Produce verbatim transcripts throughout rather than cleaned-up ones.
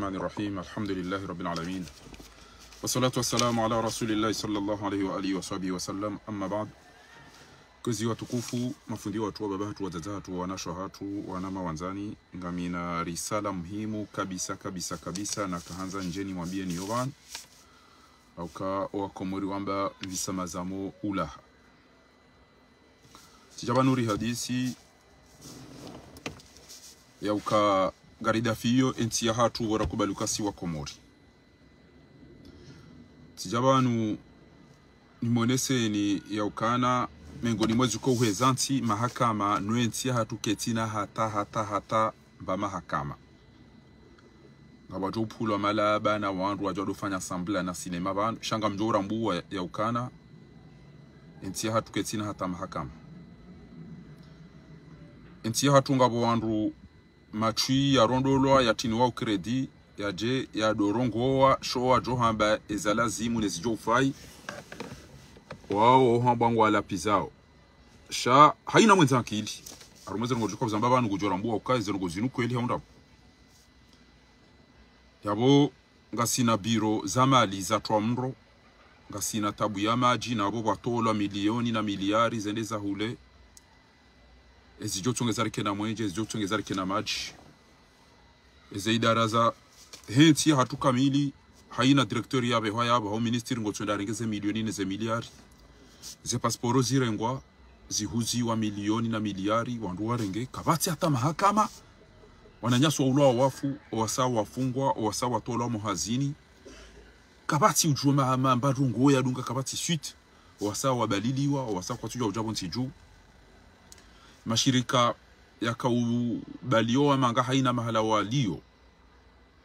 الرحمن الرحيم. الحمد لله رب العالمين. والصلاة والسلام على رسول الله صلى الله عليه وآله وصحبه وسلم. أما بعد. Kwezi watukufu, mafundi watru, wababa hatru, wadzadze hatru, wanashe hatru, wana mawandzani, ngamina risala muhimu kabisa, kabisa, kabisa, nakahandza ndje nimwambiye ni yo pvanu. Hauka owakomori wamba visa mazamo ulaha. Tsidja pvanu rihadisi, yauka ngaridafiyo entsi yahatru pvo rakubali uka si wakomori. Tsidja pvanu nimoneseni yaukana mengoni mwa ezikao uheza ntsi mahakama, no entsi yahatru ketsina hata, hata, hata mba mahakama. Ngapvadjo upvulwa malaba na wandru wadjo wadofanya sambla na sinema pvanu, sha ngamdjo urambuwa yaukana entsi yahatru ketsina hata mahakama. Entsi yahatru ngapvo wandru matswi yarondolwa, yatriniwa ukredi, yadje yadorongowa, sho wadjo hamba eza lazimu ne zidjo ufai, wao ohambwa ngwalapvizao. Sha haina mwendza akili. Harumwa eze ndrongoo zidjo ka uzamba pvanu ngudjo rambuwa uka eze ndrongoo zinu kweli hau ndrabo. Yapvo ngasina biro za mali za twa mro, ngasina tabu ya madji, na pvo pvwatolwa milioni na miliari zende za hule. Ezidjo tsongeza rike na mwenje, ezidjo tsongeza rike na madji. Eze idara zahe ntsi yahatru kamili, haina directeur yapvehwa yapvo, hau ministre ngutsoenda arenge ze milioni ne ze miliari. Ze pasiporo zirengwa, zihuziwa milioni na miliari, wandru warenge, kapvatsi hata mahakama. Wananyasi waulwa wafu, owasa wafungwa, owasa watolwa mo hazini. Kapvatsi udjuwa ma, ma, mba ndrongoo yadunga, kapvatsi suite. Owasa wabaliliwa, owasa kwatsudjuwa udja pvo ntsi dju. Mashirika yakaubaliwa manga haina mahala waliyo.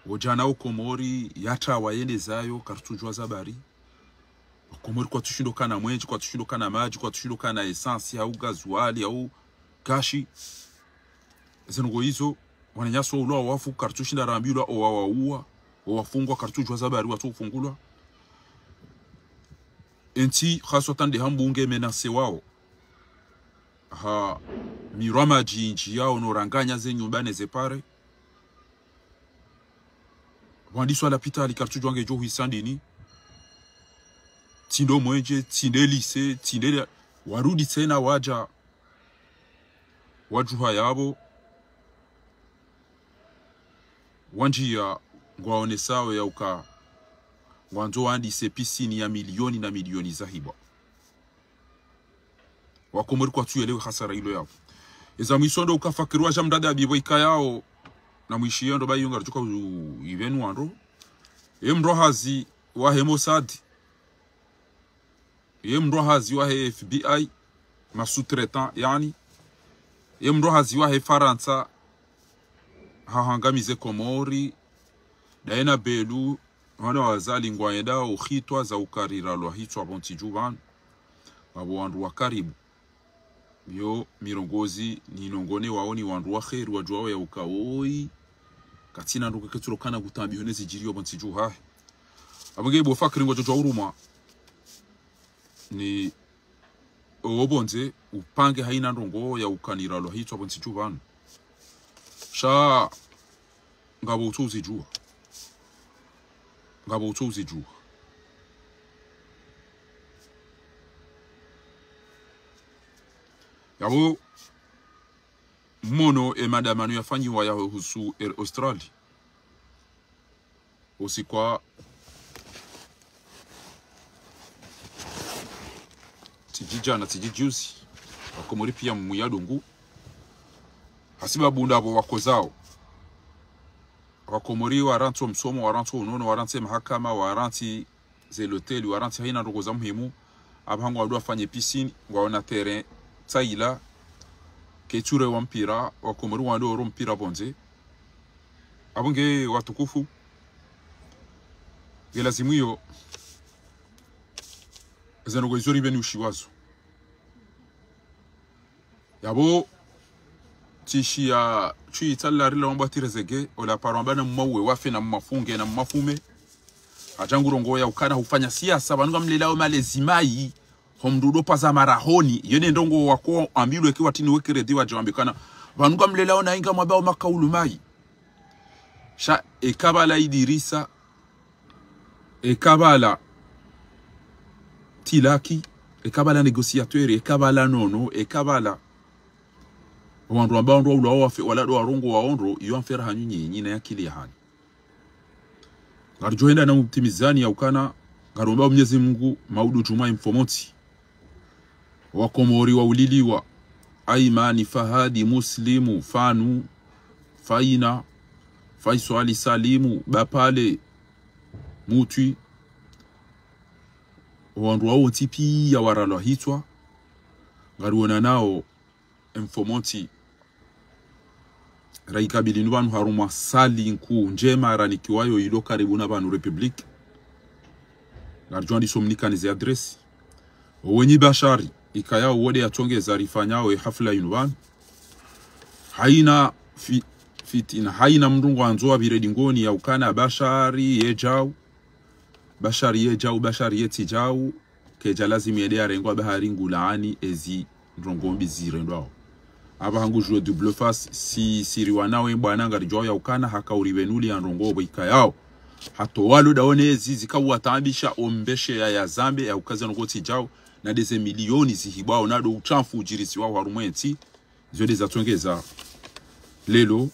Wodjana Komori, yatsawa yende zayo, karitsudjuwa za habari. Komori kwatsushindo kana mwenje, kwatsushindo kana madji, kwatsushindo kana essence, hau gazuali, hau gashi. Eze ndrongoo izo, wananyasi waulwa wafu, karitsushinda rambilwa, owawauwa, owafungwa, karitsudjuwa za habari, watsufungulwa. Entsi, haswa tande hambunge menase wao. Ha, mirwa madji indji yao no ranganya ze nyumba ne ze pare. Wandiswa lapitali karitsudjuwa ngedjo hwisa ndini. Tsindo mwenje, tsinde lycée, tsinde lya, warudi tsena wadja. Wadjuha yapvo. Wandjiya ngwaonesao yauka ngwandzo wandise piscine ya milioni na milioni za hibwa. Wakomori kwatsuyelewe hasara ilo yapvo. Eza mwiso ndo uka Fakiri wadja mdada yapvo ikayao na mwishiyo ndo bayi ngaridjo ka u-, ipvenu wandro. Ye mndru hazi wahe Mossad. Ye mndru hazi wahe F B I, ma sous-traitants, yaani. Ye mndru hazi wahe Farantsa, hahangamize Komori, daye na Belu, wana wa Azali ngwayenda uhitwa za uka riralwa hitswa pvo ntsi dju pvanu. Wapvo wandru wa karibu. Yo mirongozi ninongone wao ni wandru wa kheri wadjuwao yauka woyi. Katsina ndrongoo ketsulo kana kutambiho ne zidjiriyo pvo ntsi dju hahe. Apvo nge bo Fakiri ngudjo djuwa urumwa. Ni owo pvondze upange haina ndrongoo yauka niralwa hitswa pvo ntsi dju pvanu. Sha ngapvo utso uzidjuwa. Ngapvo utso uzidjuwa. Yapvo mwono e madamano yafanyiwa yahusu Air Austral. Usiku wa tsidji djana, tsidji djuzi, Wakomori piya mwiya dungu. Hasibabu ndapvo wakozao. Wakomori warantsi o msomo, warantsi o unono, warantsi mahakama, warantsi ze loteli, warantsi haina ndrongoo za muhimu. Apvaha ngwandro wafanye piscine, ngwaona terrain tsaila, ketsurewa mpira, Wakomori wandro oro mpira pvondze. Apvo nge watukufu, nge lazimu iyo, eze ndrongoo izo ripveni ushiwazo. Yapvo, tsishiya, tsi tsalila rila wambwa tsi rezege, ola paro wamba na mmauwe wafe na mmafunge na mmafume. Hadja ngurongowa yaukana hufanya siasa, pvanu ngamlelao malezi mayi, ho mndru udo paza marahoni, yene ndrongoo wako ambilwe ki watriniwe kredi wadje wambe kana. Pvanu ngamlelao na inga mwabao makaulu mayi. Sha eka pvala Idirisa, eka pvala Tilaki, eka pvala négociateur, eka pvala Nono, eka pvala wandru wamba wandru waulawa wafe, wala ndo warongowa ondro, iyo affaire yahanyu nyinyi na ya akili yahanyu. Ngaridjo henda na utimizani ya ukana, ngaromba Mnyezi Mungu, Maudu Djuma Mfomotsi, Wakomori wauliliwa, Aimani, Fahadi, Muslimu, Fanu, Faina, Faiswali, Salimu, Bapale, Mutwi, wandru wawo wontsi piya waralwa hitswa, ngariwona nao Mfomotsi, raikabili nu pvanu harumwa salle nkuu ndjema ranikiwayo ilo karibu na pvanu République. Ngaridjo andiso mnikani ze adresse. Owenyi Bashari, ikayao wo nde yatsongeza rifanyao ye hafla inu pvanu. Haina fi-, fitina, haina mndru ngwandzo wapvire dingoni ya ukana Bashari ye djau. Bashari ye djau, Bashari ye tsi djau. Kedja lazimu yende yarengwa bahari ngulaani ezi ndrongoo mbi zirendwao. Apvaha ngudjuwe double face, si, siri wanawe mbwana ngaridjuwao ya ukana haka uripvenuli ya ndrongoo pvo ikayao. Hata walo ndaone ezi zikawataabisha ombeshe ya yazambe ya ukaza ndrongoo tsi djau, na ndeze milioni zihibwao, na ndo utshafu udjirisiwao harumwa entsi, zo nde zatsongeza lelo.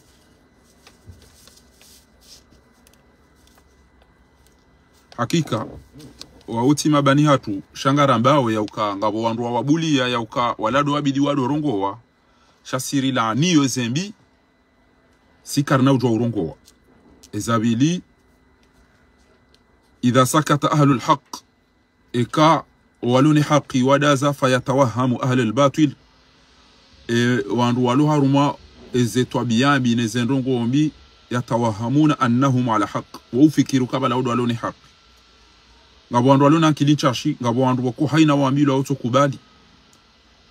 Hakika, wautsi mabani hatru, sha ngarambawo ya uka, ngapvo wandru wawabuliya ya uka, wala ndo wabidi wado rongowa, sha siri laaniyo ze mbi, si karina udjuwa urongowa. Eza pvili, إذا سكت أهل الحق, eka owalo ne haki wadaza, فيتوهم أهل الباطل, e, wandru walo harumwa eze twabiya mbi neze ndrongoo mbi, يتوهمون أنهم على حق, waufikiri uka pvala wo ndo walo ne haki. Ngapvo wandru walo na ankili ntsashi, ngapvo wandru pvoko haina wambilwa wotso kubali.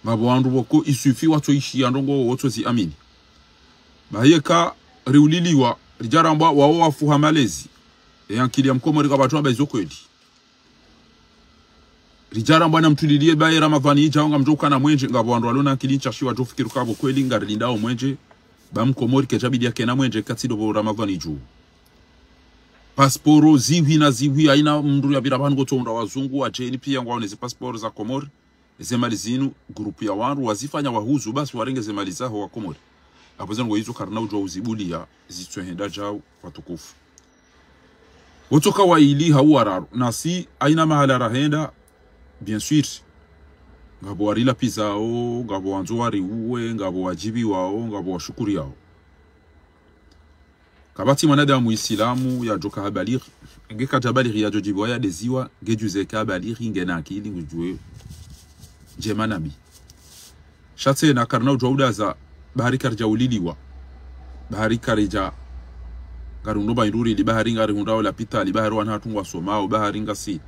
Ngapvo wandru pvoko isufi watso ishiya ndrongoo wotso ziamini. Bahi eka riuliliwa, ridjarambwa wawo wafuha malezi. E ankili ya mkomori kapvatsu amba izo kweli. Ridjarambwa na mtuliliye baye Ramadhwani idjao ngamdjo ukana mwenje, ngapvo wandru walo na ankili ntsashi wadjo fikiri uka pvo kweli ngarilindao mwenje, ba mkomori kedjabidi yakena mwenje katsi ndo pvo Ramadhwani idjo. Pasiporo zihwi na zihwi, haina mndru yapvira pvanu ngotso unda wazungu, wadjeni piya ngwaone ze pasiporo za Komori, ze mali zinu, groupe ya wandru, wazifanya wahuzu, basi warenge ze mali zaho wa Komori. Apvo ze ndrongoo izo karina udjuwa uzibuliya, zitsohenda djau, watukufu. Wotsoka waili hau wararu, nasi haina mahala rahenda, bien sûr. Ngapvo warilapvizao, ngapvo wandzo wariuwe, ngapvo wadjibiwao, ngapvo washukuriyao. Kapvatsi mwanadamu Isilamu yadjoka habalighi. Nge kadja balighi yadjodjibiwa yadeziwa, nge djuze ka balighi, nge na akili, ngudjuwe ndjema na mbi. Sha tsena karina udjuwa udaza, bahari karidja uliliwa. Bahari karidja, ngari undro mba indurili, bahari ngari hundra o lapitali, bahari wana hatru ngwasomao, bahari ngasi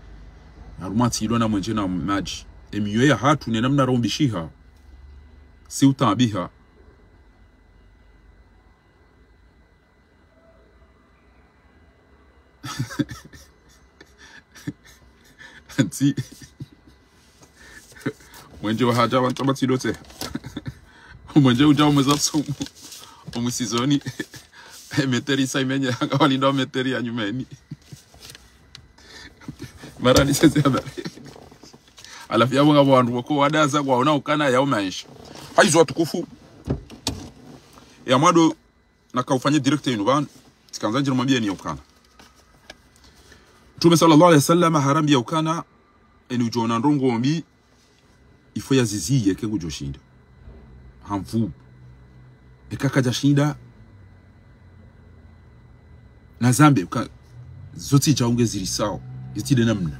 harumwa ntsi ilo na mwenje na madji. Emiyo ya hatru ne namna raumbishiha, si utabiha. Ntsi. Mwenje wahadja wantsa mba tsi ndo tse. Mwenje udja umweza tsumu. Umwisizoni. Meteri sa imenye, hanga walinda meteri ya nyumeni. Marani sese habari. Halafu yapvo ngapvo wandru pvoko wadaza kwaona ukana yao maesha. Haizo watukufu. Ya mwando nakaufanye direct inu pvanu, tsikandza ndjiri mwambiyeni ya ukana. Mtrume swallallahu alayhi wasallam harambiya ukana, eni udjoona ndrongoo mbi, il faut yaziziye ke ngudjoshinda. Hamvu. Eka kadjashinda, nazambe, uka, zo tsi djau nge zirisao, yo tsi nde namna.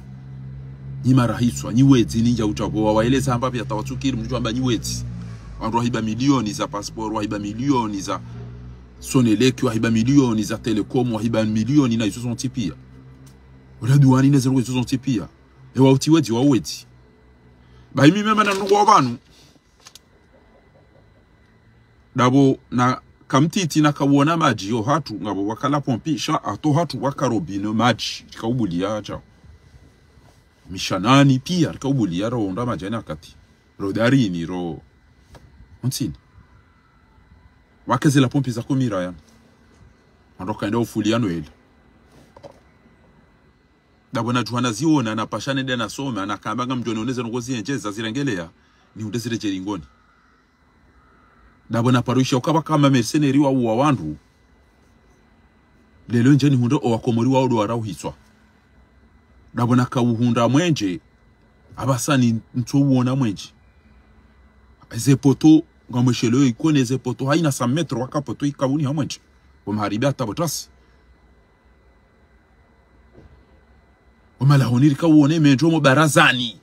Nyi marahitswa, nyi wedzi, nyi ndjau djapvo, wawaeleza hamba piya tawatsukiri, mdru amba nyi wedzi. Wandru wahiba milioni za pasiporo, wahiba milioni za Sonelec, wahiba milioni za Telecom, wahiba milioni na izo zontsi piya. Wala duwani na zero izo zontsi piya. Ewa utsi wedzi, wa wedzi. Bahi mi mema na nungu wa pvanu. Ndapvo na kamtiti nakawona madji yo hatru, ngapvo wakala pompi, sha hatru wakala robine madji, rikaubuliya djau. Mishanani piya, rikaubuliya ro onda madjani hakati. Ro darini, ro ontsini. Wakezela pompi za komira ya. Wandru wakaenda ufulia Noël. Ndapvo nadjuha naziona, napvasha nende nasome, nakamba ngamdjo nioneze ndrongoo ziendje zazirengelea, nihundre ziredjeyi ngoni. Ndapvo naparwisha ukapva kama mercenaires wauwa wandru. Leo ndje nihundre owakomori wao ndo warauhitswa. Ndapvo nakauhundra mwenje, apvasa ni ntso uona mwenje. Ze poto, ngamwesheleo ikone ze poto, haina cent mètres waka poto ikawuniha mwenje. Wamaharibi hata pvo trasi. Wamalahoni rika uone mendjo mo barazani.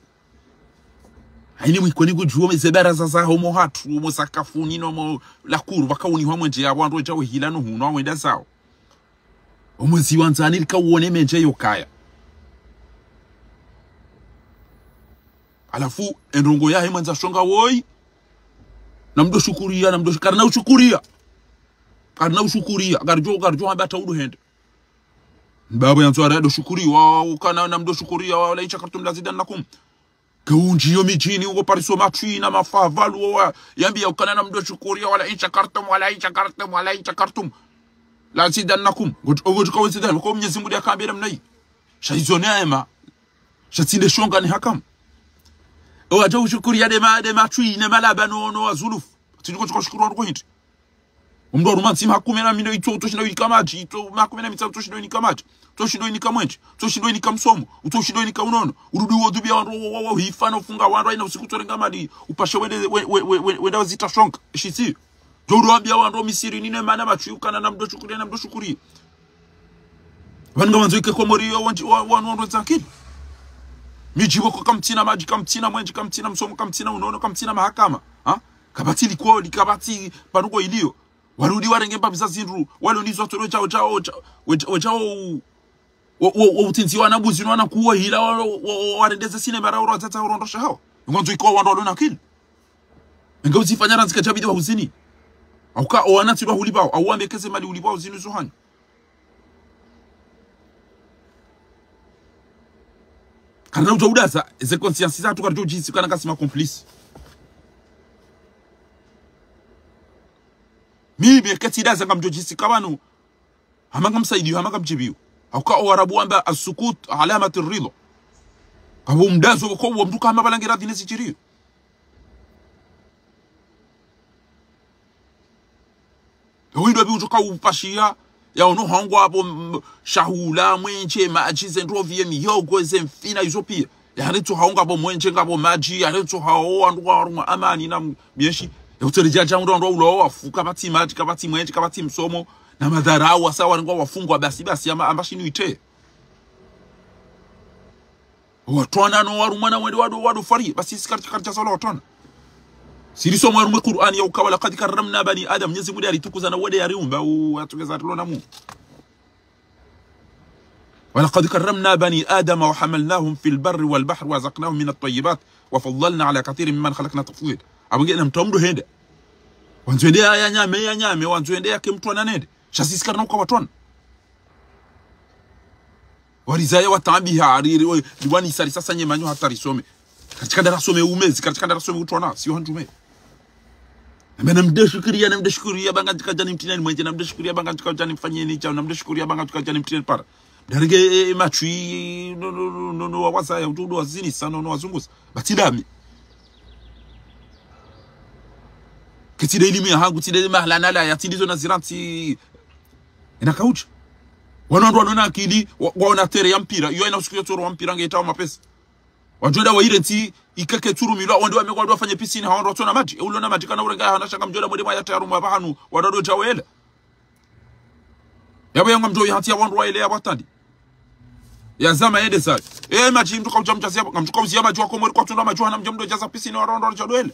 Haini mwikoni kudjuo ze baraza zaho mo hatru, mo sakafuni no mo lakuru, pvakaunihwa mwenje ya wandru wadja uhila no hunu, wawenda zao. Omwezi wa ndzani rika uone mendje yokaya. Halafu, endrongoo yahe mwandza shonga woyi. Namdo shukuria, namdo shu-, karina ushukuria. Karina ushukuria, karidjo, karidjo hamba hata udu hende. Mbapvo yandzo arado shukuriwa, ukana namdo shukuria, ولئن شكرتم لأزيدنكم. Ke undjiyo midjini, uko pariso matwi na mafavalu, wa, yambiya ukana namdo shukuria, ولئن شكرتم، ولئن شكرتم، ولئن شكرتم لأزيدنكم. Ngot-, ngot-, kwa wizidani, kwa Mwenyezi Mungu yakambia namna hii. Sha izo neema. Sha tsi nde shonga ni hakam. Ewadja ushukuria nde ma, nde matwi, ne malaba no, no wazulufu. Tsi niko tsuko shukuru wandru kwa hindri. Omndru haruma ntsima ha kume na mine, itso, utso shinda uinika madji, itso, maha kume na mitsanu, utso shinda uinika madji, utso shinda uinika mwenje, utso shinda uinika msomo, utso shinda uinika unono, urudi uwodhubia wandru, wa, wa, wa, uhifa na ufunga wandru, haina usiku utsorenga mali, upashe wende, we, we, we, we, wenda wazitra shonga, eshitsi. Djo uwambia wandru misirini ne mana matwi ukana namdo shukuria, namdo shukuria. Pvanu ngawandzo ike Komori yo wandji, wa, wa, wandru wenye akili. Midji pvoko kamtsina madji, kamtsina mwenje, kamtsina msomo, kamtsina unono, kamtsina mahakama. Ha? Kapvatsi likoli, kapvatsi pvanu ko iliyo. Warudi warenge mbapvi za zindru, walo nizo atolo djao, djao, djao, djao, u-, wo, wo, wo utsindzi wana mbuzi no wana kuwa hila, wa, wa, wa, warendeze sinema ra, ra, za, za, urondosha hao. Ngwandzo iko wandru walo na akili. Nge uzifanya randzi kadjabidi wa huzini. Hauka, owana tsi ndo hulipvao, au wamekeze mali hulipvao zinu zo hanyu. Karina udja udaza, ze conscience zatru karidjo djisi kana ngasi ma complice. Mimi, ketsi daza ngamdjo djisi ka pvanu, hama ngamsaidiyo, hama ngamdjibiyo. Hauka owarabu wamba, السكوت علامة الرضا. Kapvo mdazo ko wo mndru ka hama pvala nge radhi ne zidjiriyo. Windo pvi udjoka upashiya, ya ono hangwa apvo, mm, shahula, mwenje, madji, ze ndrovi, ye mihogo, ze mfina, izo piya. Ya retso hangwa apvo mwenje, ngapvo madji, ya retso hao, wandru wa harumwa amani na m-, myeshi. Ya utseredja dja undro, wandru wa ulo, wafu, kapvatsi madji, kapvatsi mwenje, kapvatsi msomo, na madharau, wasa warengwa wafungwa, basi, basi, amba, amba shinu ite. Watwana no warumwa na wende wado, wado fari. Basi sisi karitsi, karitsi sala watwana. Siri somo harumwa Qur'ani ya uka, ولقد كرمنا بني آدم. Mwenyezi Mungu yaritukuza na wende yariumba, u, yatukeza tulo na mu. ولقد كرمنا بني آدم وحملناهم في البر والبحر ورزقناهم من الطيبات وفضلناهم على كثير ممن خلقنا تفضيلا. Apvo nge na mtru amdo hende. Wandzo ende ya, ya nyame, ya nyame, wandzo ende yake mtwana nende. Sha sisi karina uka watwana. Warizaya watambiha, ari, ri, ri, riwani sari sasa nye manyo hata risome. Karitsi ka nda rasome umezi, karitsi ka nda rasome utwana, siyo handjume. Nambe namdo shukuria, namdo shukuria, ba ngandjika djani mtrini mwenje, namdo shukuria, ba ngandjika djani mfanyeni djao, namdo shukuria, ba ngandjika djani mtrini para. Mdarenge, e, e, matwi, no, no, no, no, no, wawazaya, utudo wazinisa, no, no, wazungusa. Ba tsi ndami. Ketsi nde ilimu ya hangu, tsi nde mahala nala, ya tsi ndizo nazirantsi. Ina kaudja. Wanu wandru walo na akili, wa, waona terrain ya mpira, iyo ina usiku yo tsoro wa mpira nge itao mapesa. Wadjo enda wairentsi, ikeke tsuru milwa, wandru wame, wandru wafanye piscine, ha wandru watsona madji. E ulo na madji kana urenga, hana shanga mdjo enda mwende mwayatsi harumwa pvahanu, wandru wadjo dja wele. Yapvo yanga mdjo yahantsi ya wandru waele ya watandi. Ya zama yende zali. E, madji mndru kaudja mdjazi ya, ngamdjo kauziya madji wa Komori kwatsuna madji, hana mdjo mdjo djaza piscine, wandru wadjo dja wele.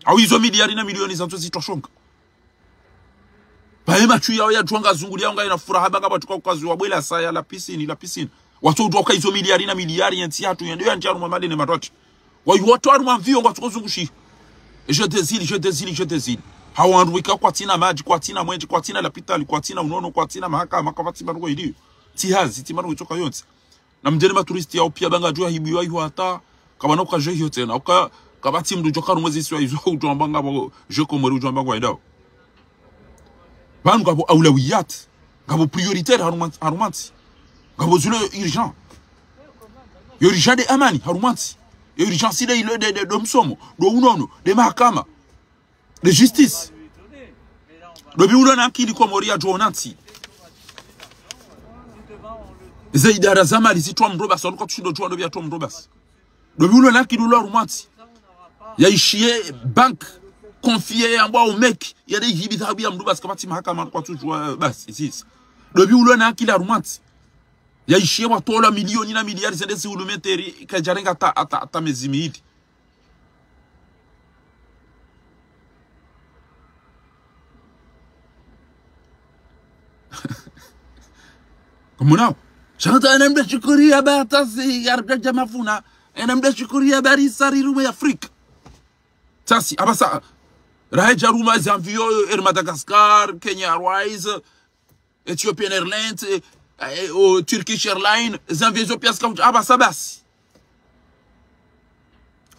Au izo miliari na milioni zandzo zitwa shonga. Pvaye matwi yao ya djuwa ngazunguliya, ngayina furaha, ba ngapvatsuka ukazi wa bwela saya la piscine, la piscine. Watso udjuwa uka izo miliari na miliari yentsi yatru, yende yandjia harumwa mali ne matwatsi. Wayi watru harumwa mviyo ngwatsuko zungushi. E, je dézile, je dézile, je dézile. Ha wandru wika kwatsina madji, kwatsina mwenje, kwatsina lapitali, kwatsina unono, kwatsina mahakama, kapvatsi marugo iliyo. Tsi hazi, tsi marugo itsoka yontsi. Na mdjeni maturiste yao piya ba ngwadjo hibiwa iho hata, kapvana uka je hiyo tsena, uka, kapvatsi mndru djo karumwa zisiwa izo, udjo amba ngapvo, je Komori udjo amba ngwaendao. Pvanu ngapvo aulawiyat, ngapvo prioritaire harumwa ntsi, harumwa ntsi. Ngapvo zilo urgent. Yo urgent nde amani harumwa ntsi. Yo urgent si nde ilo nde, nde, ndo msomo, ndo unono, nde mahakama, nde justice. Ndo pvi ulo na akili Komori yadjo ona ntsi. Ze idara za mali zitwa mdru basi, waluka tushindo djuwa ndo pvi yatwa mdru basi. Ndo pvi ulo na akili ulo harumwa ntsi. Yaishiye banque, confier yambwa umeki, yade ihibi dhahabu ya mdru basi, kapvatsi mahakama, kwatsu djuwa basi, sisi. Ndo pvi ulo na akili harumwa ntsi. Yaishiye watolwa milioni na miliari zende zihulu menteri, kadjarenga ata, ata, ata mezi mili. Kamonao. Shanta ena mdru shukuri ya batasi ya rudja mafuna. Ena mdru shukuri ya bari sari rume ya Afrika. Sasi, apvasa, raheja ruma ezi avion, Air Madagascar, Kenya Airways, Ethiopian Airlines, eh, eh, o Turkish Airlines, ezi avion zo pia zika, apvasa basi.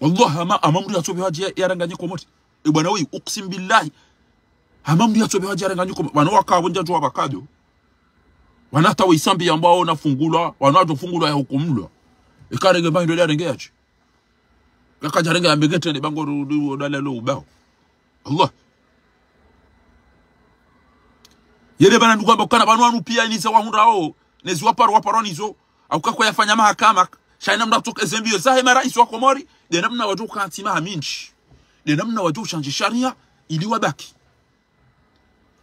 Wallah, hama, hama mdru yatsobe hadji ya, yaranganyi Komori. E bwana weyi, uksim billahi. Hama mdru yatsobe hadji yaranganyi Komori. Wano waka wendja djuwa bakado. Wana hata weyi sambi yambwa ona fungulwa, wano wadjo fungulwa ya hukumulwa. Eka renge mba hindo ya renge yadji. Kaka djarenge yambe nge trende bango ru, ru, ru, dala lo ubao. Allah. Yele bana ndugu amba kana banu wanu pia niza wahundrao, nezi waparo, waparo nizo, au kako yafanya mahakama, sha ina mna toka ezembiyo zahe maraisi wa Komori, nde namna wadjo kantsi maha mindji. Nde namna wadjo shanje sharia, ili wabaki.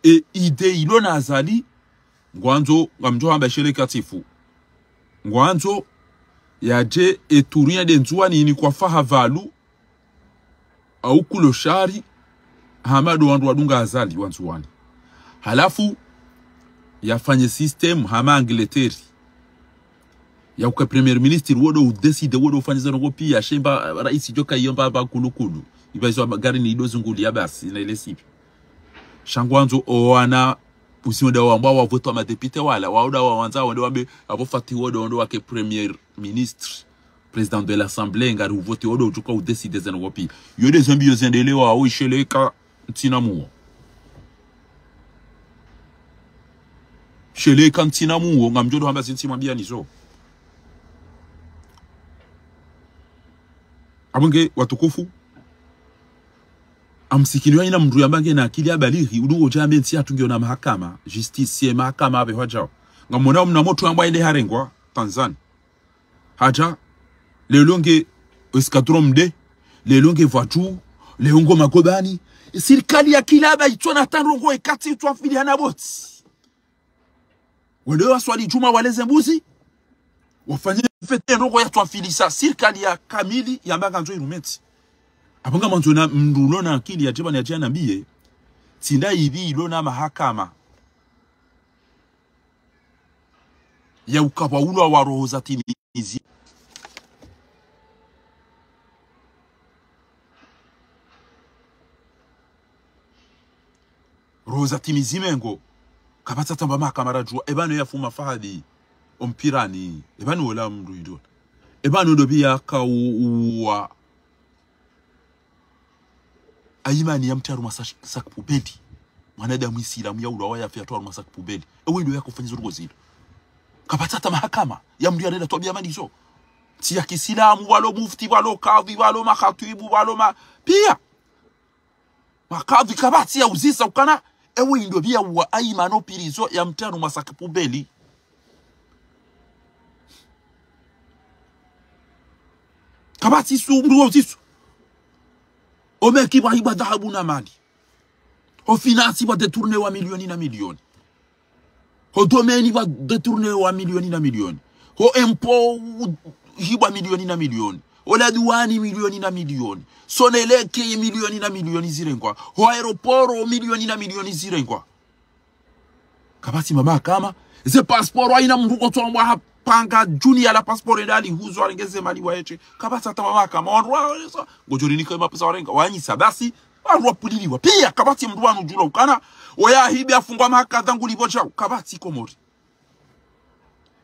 E idée ilo na Azali, ngwandzo, ngamdjo hamba ishele katifu. Ngwandzo, yadje e tournée nde Ndzuwani ini kwa faha pvalu, au kulo shari, hama ndo wandru wadunga Azali wa Ndzuwani. Halafu, yafanye système hama Angleterre. Yauka premier ministre, wo ndo udécide, wo ndo ufanya zendrongo pia, she mba raisi djoka iyo mba, mba kulukulu. Iba izo gari ni ido zunguliya basi, na ile sipi. Sha ngwandzo owana, usiwende wambwa wavotwa madéputé wala, wao nda wawandza wende wambe, apvo Fatihu wo ndo, wo ndo wake premier ministre, président de l'Assemblée, ngari uvote wo ndo udjuka udécide zendrongo pia. Yo nde zembiyo zendelewa, au ishele ika ntsina muo. Shele ika ntsina muo, ngamdjo ndo hamba zintsi mwambiya nizo. Apvo nge watukufu. Amsikini wa ina mdru yamba nge na akili ya balighi, udungo djambe ntsi yatru ngiyo na mahakama, justice, ye mahakama apve hwadjao. Ngamona mna motro yambwa ende harengwa, Tanzania. Hadja, leo nge escadron mde, leo nge vwatru, leo ngo magobani. Sirikali ya kilaba itsona tandrongo ekati itswa fili hana boti. Wende waswali djuma waleze mbuzi, wafanye fete ndrongo ya twafilisa sirikali ya kamili yamba ngandzo irume ntsi. Apvo ngamwandzo na mdru ulo na akili ya djeba ni ya djana mbiye, tsi nda ipvi ilo na mahakama. Yauka pvwa ulwa wa roho za timizi. Roho za timizi mengo. Kapvatsi tamba mahakama radjuwa. Eba no yafuma Fahadi. Ompirani. Eba no wola mdru indo. Eba no ndo pvi yaka u-, uwa. Ayimani yamtria harumwa sa-, sac poubelle. Mwanadamu Isilamu yaulwa wayafe yatwa harumwa sac poubelle. Ewe ndo yakofanya zindrongo zilo. Kapvatsi hata mahakama ya mdru yarenda twabiya mani zo. Ntsi ya Kisilamu, walo mufti, walo kadhi, walo makhatwibu, walo ma-, pia. Makadhi kapvatsi yauzisa ukana, ewe ndo pvi yauwa Ayimani o prison yamtria harumwa sac poubelle. Kapvatsi su mdru wauziso. Omeki pvwahibwa dhahabu na mali. Ho finance pvwa détourné wa milioni na milioni. Ho domaine pvwa détourné wa milioni na milioni. Ho impôt hibwa milioni na milioni. Ho la douane milioni na milioni. Sonelec milioni na milioni zirengwa. Ho aéroport milioni na milioni zirengwa. Kapvatsi mama kama. Ze passeport wa ina mdru kotsombwa hapanga djuni ya la passeport enda alihuzo alengeze mali wa eche. Kapvatsi hata mama kama. Wandru wa, ngodjo rinika mapesa warenga. Wanyisa basi. Wandru wapuliliwa. Pia kapvatsi mdru wanu djula ukana. Oya hibi afungwa mahakama dhangu libo djau. Kapvatsi Komori.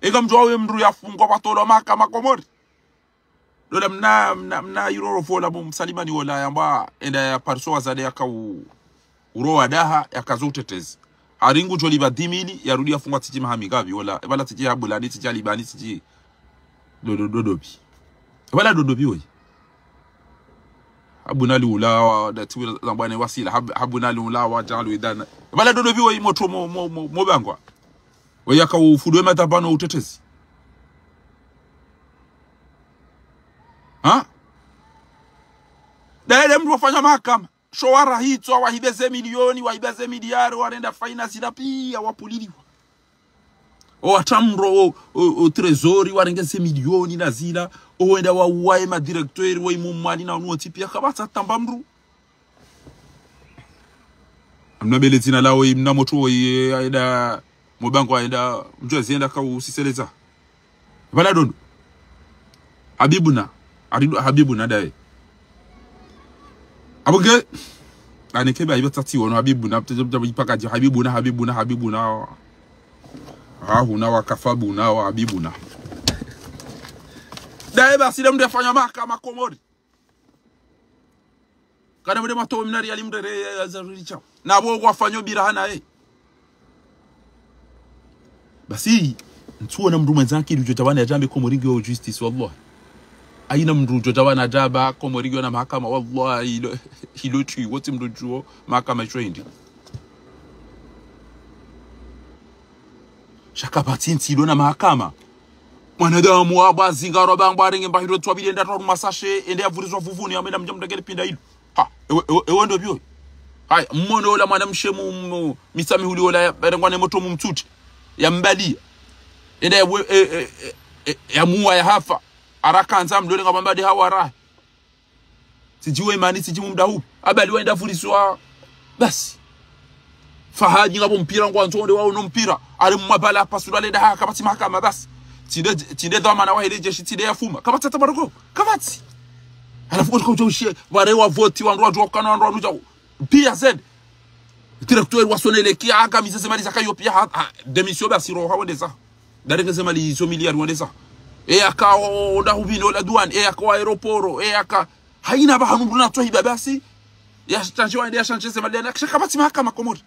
Eka mdru wawe mdru yafungwa pvatolwa mahakama Komori. Lola mna, mna, mna iroro fola mu msalimani wola yamba enda ya pariso wazade yaka u-, urowa daha yaka zo utetezi. Ari ngudjo lipva dix mille, yarudi yafungwa tsidji maha mingapvi, wala, pvala tsidji ya Bulani, tsidji ya Libani, tsidji. Do, do, do, dopi. Pvala do, dopi woyi. Habuna liula wa, da tiwila zambwane wasila, hab-, habuna liula wa jalu idana. Pvala do, dopi woyi motro mo, mo, mo, mo bangwa. Woyi yaka ufudwe matapano utetezi. Ha? Daye mndru wafanya mahakama. Sho warahitswa, wahiba ze milioni, wahiba ze miliari, warenda faina zila piya wapvuliliwa. O watramro, o, o, o trésor, warenge ze milioni na zila, o wenda wauwaye madirecteur, wa imu Mwali na unu wontsi piya, kapvatsi tamba mndru. Amna bele dzina lawo, mna motro, ye, aida, mo bangwa aida, mdjuwa zienda ka usiseleza. Pvala dondo. Habibuna. Aridu Habibuna daye. Abuge. Aneke ba iba tati wono Habibuna. Paka dji Habibuna, Habibuna, Habibuna. Ah, huna wakafa buna, wa Habibuna. Daye basi le mndru yafanya mahakama Komori. Kana mde mato mnari ali mdere ya, ya zaruri chao. Na bo kwa fanyo bira hana, eh. Basi, ntsuona mndru mwendza akili udjo tawana yadjambe Komori ngiyo justice, wallahi. Haina mndru udjo tawana yadjamba Komori ngiyo na mahakama, wallahi, ilo, ilo tsi, wotsi mndru djuo, mahakama isho hindri. Sha kapvatsi ntsi ilo na mahakama. Mwanadamu wa bwazi ngaro bangwa arenge mbahiro tswabili enda twa rumasashe, ende yavurizwa vuvuni, amenda mdja mdagele pinda ilo. Ha, ewe, ewe, ewe ndo pvi woyi. Haya, mmono ola mwanamshe mu, mu, Mitsamihuli ola ya, barengwa ne motro mu mtsuti. Ya mbaliya. Enda ya we, e, e, e, e, ya muwa ya hafa. Ara kandza mlole nga bambade hawa rahe. Tsidji we mani, tsidji mumdahu. Abali wa enda vurizwa. Basi. Fahadi ngapvo mpira ngwandzo onde waono mpira. Ari mmabala hapasula leda ha, kapvatsi mahakama basi. Tsinde, tsinde dhwamana wa hele jeshi, tsinde yafuma. Kapvatsi hata baroko. Kapvatsi. Halafu kwa kwa ushiye, ware wa voti, wandru wadjo kana, wandru wanudja. Piya zende. Directeur wa Sonelec, ya haka mize ze mali zakayo piya ha, ha, démission basi roha wendeza. Dareke ze mali zo miliari wendeza. E yaka o, o, da hubino la douane, e yaka o aéroport, e yaka. Haina ba hanu mndru na twahiba basi. Ya change wa, ya change ze mali, ya kisha kapvatsi mahakama Komori.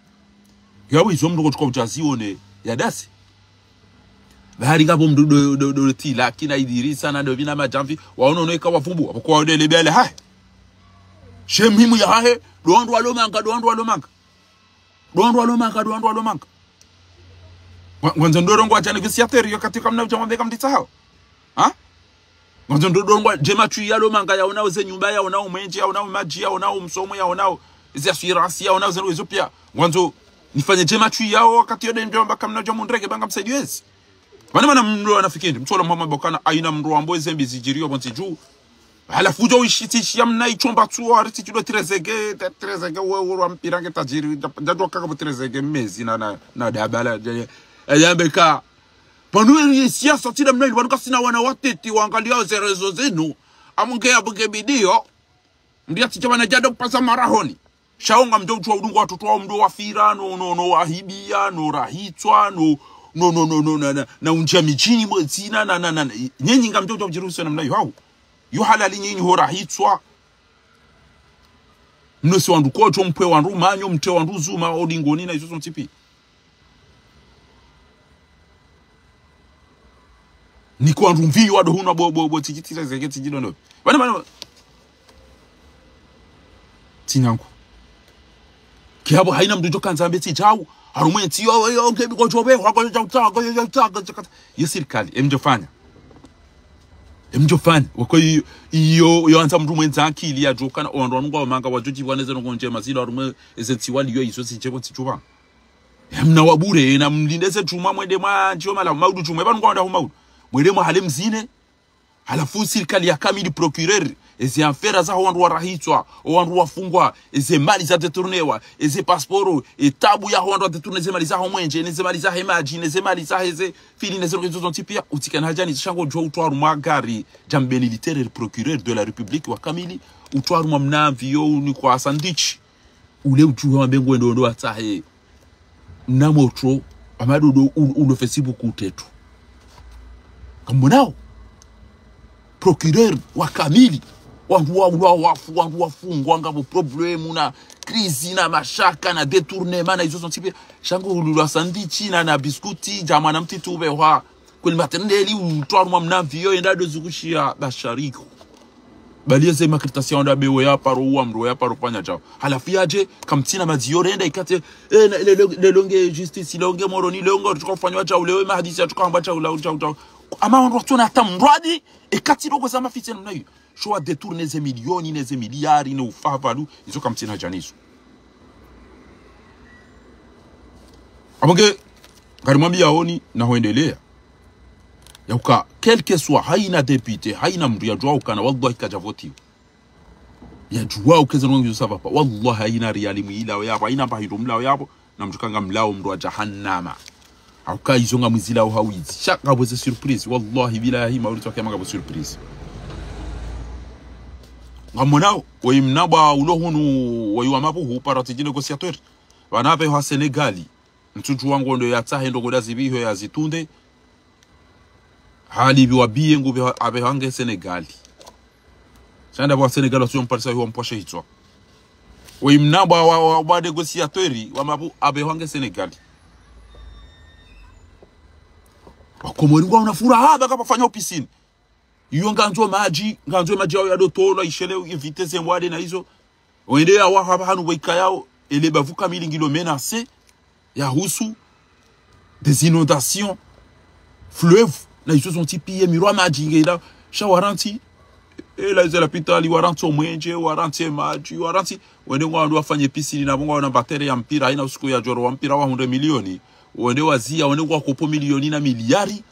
Yawe izo mndru kotsuka udjazi one, ya dasi. Bahari ngapvo mndru do, do, do, tila, kina Idirisa na do vina madjamvi, waono no ika wavumbu, wapvo kwa wode lebele, hai. She muhimu yahahe, do wandru walo manga, do wandru walo manga. Do wandru walo manga, do wandru walo manga. Wa, ngwandzo ndo rongowa djana négociateur yo katika mna udja mwambe kamditsa hao. Ha? Ngwandzo ndo rongowa dje matswi yalo manga yaonao ze nyumba, yaonao mwenje, yaonao madji, yaonao msomo, yaonao ze assurance, yaonao ze ezo piya. Ngwandzo nifanye dje matswi yao wakati yode ndjo amba kamna udja mundrege ba ngamsaidiwezi. Wana mana mndru anafikiri, mtsola mhama bokana, haina mndru wambo ze mbi zidjiriyo pvontsi dju. Halafu udjo uishitsishiya mna ichomba tsuwa, ari tsi chido Trezeguet, te-, Trezeguet we, we, wa mpira nge tajiri, dja, dja dwa kaka pvo Trezeguet mezi na, na, na dabala, dja, dja, yambe ka. Pvanu ye siasa tsi namna inu, pvanu kasina wana watiti, wangaliya ze réseaux zinu, amunge ya buge bidiyo, mndru ya tsi dja wana djado pasa marahoni. Sha wo ngamdjo utsuwa udungu watoto wa mndru wafira, no, no, no, wahibiya, no, rahitswa, no, no, no, no, no, na, na, na undjia midjini mwedzina, na, na, na, na, nyenyi ngamdjo utsuwa udjiruhusu namna iyo, hau. Yo halali nyenyi ho rahitswa. Mnosi wandru kotso, mpve wandru manyo, mtre wandru zuma, odingoni na izo zontsi pi. Niko wandru mviyo wado hunwa bo, bo, bo, tsidji Trezeguet, tsidji dono. Bana, bana. Tsi nyangu. Kiyapvo haina mndru djo kandza ambe tsi djau. Harumwe ntsi yo, yo, nge biko djobe, wako djau ta, ko yo, yo, ta, ko djau ta. Yo sirikali, emdjo fanya. Emdjo fanya. Wako iyo, iyo, iyo andza mndru mwendza akili ya djo kana, o wandru wanu ngwao manga, wadjo djibwa neze ndrongo ndjema, zilo harumwe, eze ntsi waliyo, izo zidje pvo ntsi djuba. Emna wa bure, na mlinde ze djumwa mwende mwa ndjiyo mala, maudu djumwa, eba nungu wanda hu maudu. Mwende mwa hale mzine, halafu sirikali ya kamili procureur, eze affaire za ho wandru warahitswa, o wandru wafungwa, eze mali za détournewa, eze passeport, e tabu ya ho wandru wa détourner ze mali za ho mwenje, neze mali za he madji, neze mali za heze fili, neze ndrongo izo zontsi piya, utsikana hadjani, sha ngodjo utwaru mwa gari, djambe militaire, procureur de la République wa kamili, utwaru mwa mna avion, unikwa sandwich. Ule udjuwa wambe ngwendo ndo watsahe. Mna motro, amadodo u-, ulo Facebook utetu. Kamonao. Procureur wa kamili. Wandru waulwa wafu, wandru wafungwa, ngapvo problème na crise na mashaka na détournement na izo zontsi pia. Sha ngo ululwa sandwich na, na biscuit, dja mwana mtiti upvehwa. Kweli maternelle utwarumwa mna avion yenda ndo zukushia Bashariku. Bali eze makaratasi yawo ndo abewe ya paro uwa mdru ya paro fanya djao. Halafu yadje, kamtsina madzi yo renda ikate, eh, na, le, le, le longe justice, le longe Moroni, le longe tuka ufanywa djao, le we mahadisi ya tuka hamba djao, la, djao, djao. Ama wandru watsona hata mradi, ikati rogo za mafitsi namna iyo. Sho wa détourner ze milioni, ne ze miliari, ne ufavalu, izo kamtsina djanizo. Abonge, ngarimwambiyaoni, na huendelea. Yauka, quel que soit, haina député, haina mdru yadjuwa ukana, wallahi kadja votiwa. Yadjuwa ukeze nongi yo ça va pas. Wallahi haina riali mwilawo yapvo, haina mbahindo mlawo yapvo, na mdru kanga mlawo mdru wa jahannama. Hauka izo ngamwizilawo hawizi. Sha ngapvo ze surprise. Wallahi billahi mauri twa kiyama ngapvo surprise. Ngamonao, woyi mnabwa ulo hunu, woyi wa mabuhu, parti du négociateur. Pvanu apvehwa Senegali. Mtsudjuwa ngo ndo yatsahe ndo koda zipviho yazitunde. Hali pvi wa biye ngu pvehwa, apvehwa nge Senegali. Sha nda pvwa Senegali watsudjo mparisa hiwa mpwashe hitswa. Woyi mnabwa wa, wa, wa négociateur wa mabu apvehwa nge Senegali. Wakomori ngwaona furaha, pvaka pvafanywa piscine. Iyo ngandzo madji, ngandzo madji yawo yadotolwa, ishele, éviter ze mwade na izo. Wende yawaha pvahanu pvwaikayao, ele bavu kamili ngilo menacé, yahusu, des inondations, fleuve, na izo zontsi pia, mirwa madji ngenda, sha warantsi, e, la izo lapitali, warantsi omwenje, warantsi emadji, warantsi, wende ngwandru wafanye piscine, na pvo ngwaona mbatere ya mpira, haina usiku yadjoro wa mpira wa hundre milioni, wende waziya, wende ngwakopo milioni na miliari,